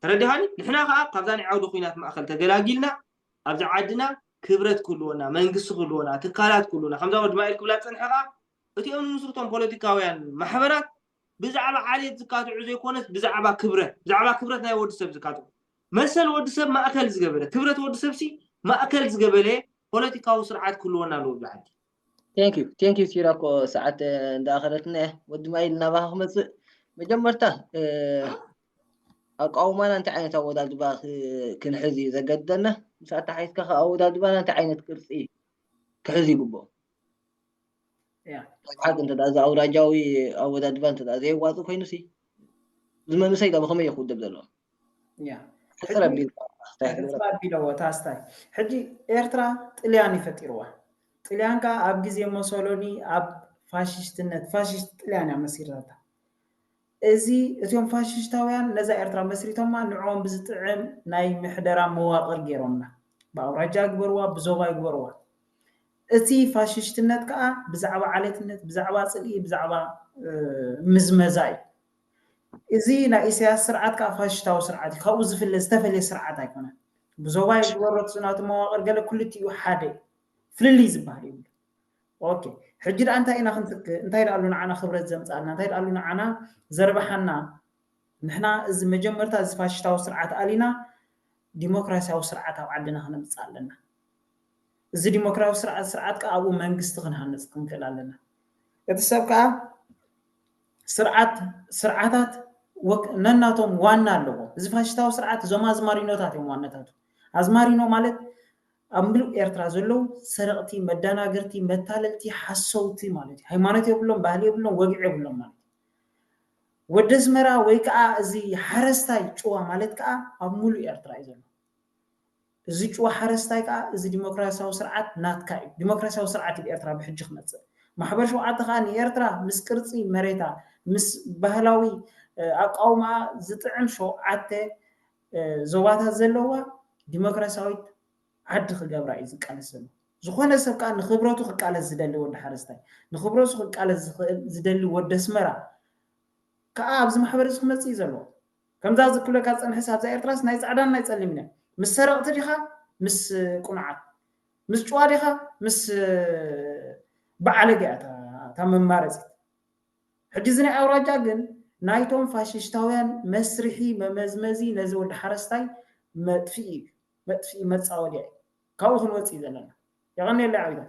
ተረዲኻኒ? ንሕና ከዓ ካብዛ ናይ ዓውደ ኲናት ማእኸል ተገላጊልና ኣብዚ ዓድና ክብረት ክህልወና፣ መንግስቲ ክህልወና፣ ትካላት ክህልወና፣ ከምዛ ወዲ ማይል ክብላ ዝፀንሐ ከዓ እቲኦም ንምስርቶም ፖለቲካውያን ማሕበራት ብዛዕባ ዓሌት ዝካትዑ ዘይኮነስ ብዛዕባ ክብረት፣ ብዛዕባ ክብረት ናይ ወዲ ሰብ ዝካትዑ፣ መሰል ወዲ ሰብ ማእከል ዝገበረ፣ ክብረት ወዲ ሰብ ሲ ማእከል ዝገበለ ፖለቲካዊ ስርዓት ክህልወና ኣለዎ ኣብዚ ዓዲ። Thank you thank you ሲራኮ፣ ሰዓት እንዳኣኸለትና እያ። ወዲ ማይል ናባኻ ክመፅእ፣ መጀመርታ ኣቃውማና እንታይ ዓይነት ኣወዳድባ ክንሕዝ እዩ ዘገድደና? ምስ ኣተሓሒዝካ ከ ኣወዳድባና እንታይ ዓይነት ቅርፂ ክሕዝ ይግብኦ? ሓቂ እንተ እዚ ኣውራጃዊ ኣወዳድባ እንተ ዘየዋፅእ ኮይኑ ሲ እዚ መንእሰይ ዳ ብኸመይ እዩ ክውደብ ዘለዎ? ሕፅር ኣቢልካ ኣስተያየት ንረክብ። ኣቢለዎ ታስታይ ሕጂ ኤርትራ ጥልያን እዩ ፈጢርዋ። ጥልያን ከዓ ኣብ ግዜ ሞሶሎኒ ኣብ ፋሽስትነት ፋሽስት ጥልያን እያ መሲረታ። እዚ እቶም ፋሽስታውያን ነዛ ኤርትራ መስሪቶማ ንዕኦም ብዝጥዕም ናይ ምሕደራ መዋቕር ገይሮምና። ብኣውራጃ ግበርዋ፣ ብዞባ ይግበርዋ። እቲ ፋሽስትነት ከዓ ብዛዕባ ዓሌትነት፣ ብዛዕባ ፅልኢ፣ ብዛዕባ ምዝመዛ እዩ። እዚ ናይ ኢሳያስ ስርዓት ከዓ ፋሽስታዊ ስርዓት እዩ። ካብኡ ዝፍለ ዝተፈለየ ስርዓት ኣይኮነን። ብዞባ ይግበሮ እቲ ናቱ መዋቕር ገለ ክልቲኡ ሓደ እዩ። ፍልልይ ዝበሃል የብሉ። ኦኬ ሕጂ ደኣ እንታይ ኢና ክንትክእ? እንታይ ደኣሉ ንዓና ክብረት ዘምፅኣልና? እንታይ ደኣሉ ንዓና ዘርብሓና? ንሕና እዚ መጀመርታ እዚ ፋሽስታዊ ስርዓት ኣሊና ዲሞክራሲያዊ ስርዓት ኣብ ዓድና ክነምፅእ ኣለና። እዚ ዲሞክራሲያዊ ስርዓት ስርዓት ከዓ ኣብኡ መንግስቲ ክንሃንፅ ክንክእል ኣለና። እቲ ሰብ ከዓ ስርዓት ስርዓታት ነናቶም ዋና ኣለዎም። እዚ ፋሽስታዊ ስርዓት እዞም ኣዝማሪኖታት እዮም ዋነታቱ። ኣዝማሪኖ ማለት ኣብ ምሉእ ኤርትራ ዘለዉ ሰረቕቲ፣ መደናገርቲ፣ መታለልቲ፣ ሓሰውቲ ማለት እዩ። ሃይማኖት የብሎም፣ ባህሊ የብሎም፣ ወግዒ የብሎም ማለት እዩ። ወዲ ኣስመራ ወይ ከዓ እዚ ሓረስታይ ጭዋ ማለት ከዓ ኣብ ሙሉእ ኤርትራ እዩ ዘሎ። እዚ ጭዋ ሓረስታይ ከዓ እዚ ዲሞክራሲያዊ ስርዓት ናትካ እዩ። ዲሞክራሲያዊ ስርዓት እዩ ኤርትራ ብሕጂ ክመፅእ። ማሕበር ሸውዓተ ከዓ ንኤርትራ ምስ ቅርፂ መሬታ፣ ምስ ባህላዊ ኣቃውማ ዝጥዕም ሸውዓተ ዞባታት ዘለዋ ዲሞክራሲያዊት ዓዲ ክገብራ እዩ ዝቃለስ ዘሎ። ዝኾነ ሰብ ከዓ ንክብረቱ ክቃለስ ዝደሊ ወዲ ሓረስታይ፣ ንክብረቱ ክቃለስ ዝደሊ ወዲ ኣስመራ ከዓ ኣብዚ ማሕበር እዚ ክመፅእ እዩ ዘለዎ። ከምዛ ዝክብለካ ዝፀንሐስ ኣብዛ ኤርትራስ ናይ ፃዕዳን ናይ ፀሊምን እያ። ምስ ሰረቕቲ ዲኻ ምስ ቁኑዓት፣ ምስ ጭዋ ዲኻ ምስ በዓለገ እያ እታ መማረፂት። ሕጂ እዚ ናይ ኣውራጃ ግን ናይቶም ፋሽስታውያን መስርሒ መመዝመዚ ነዚ ወዲ ሓረስታይ መጥፍኢ እዩ። መጥፍኢ መፃወድያ እዩ። ካብኡ ክንወፅእ እዩ ዘለና። የቐንየለይ ዓቢታ።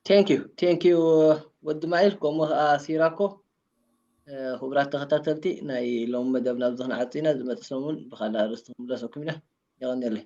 Thank you, thank you ወዲ ማይል፣ ከምኡ ከዓ ሲራኮ። ክቡራት ተኸታተልቲ፣ ናይ ሎሚ መደብና ኣብዚ ክንዓጽ ኢና። ዝመጽእ ሰሙን ብኻልእ ኣርእስቲ ክንምለሰኩም ኢና። የቐንየለይ።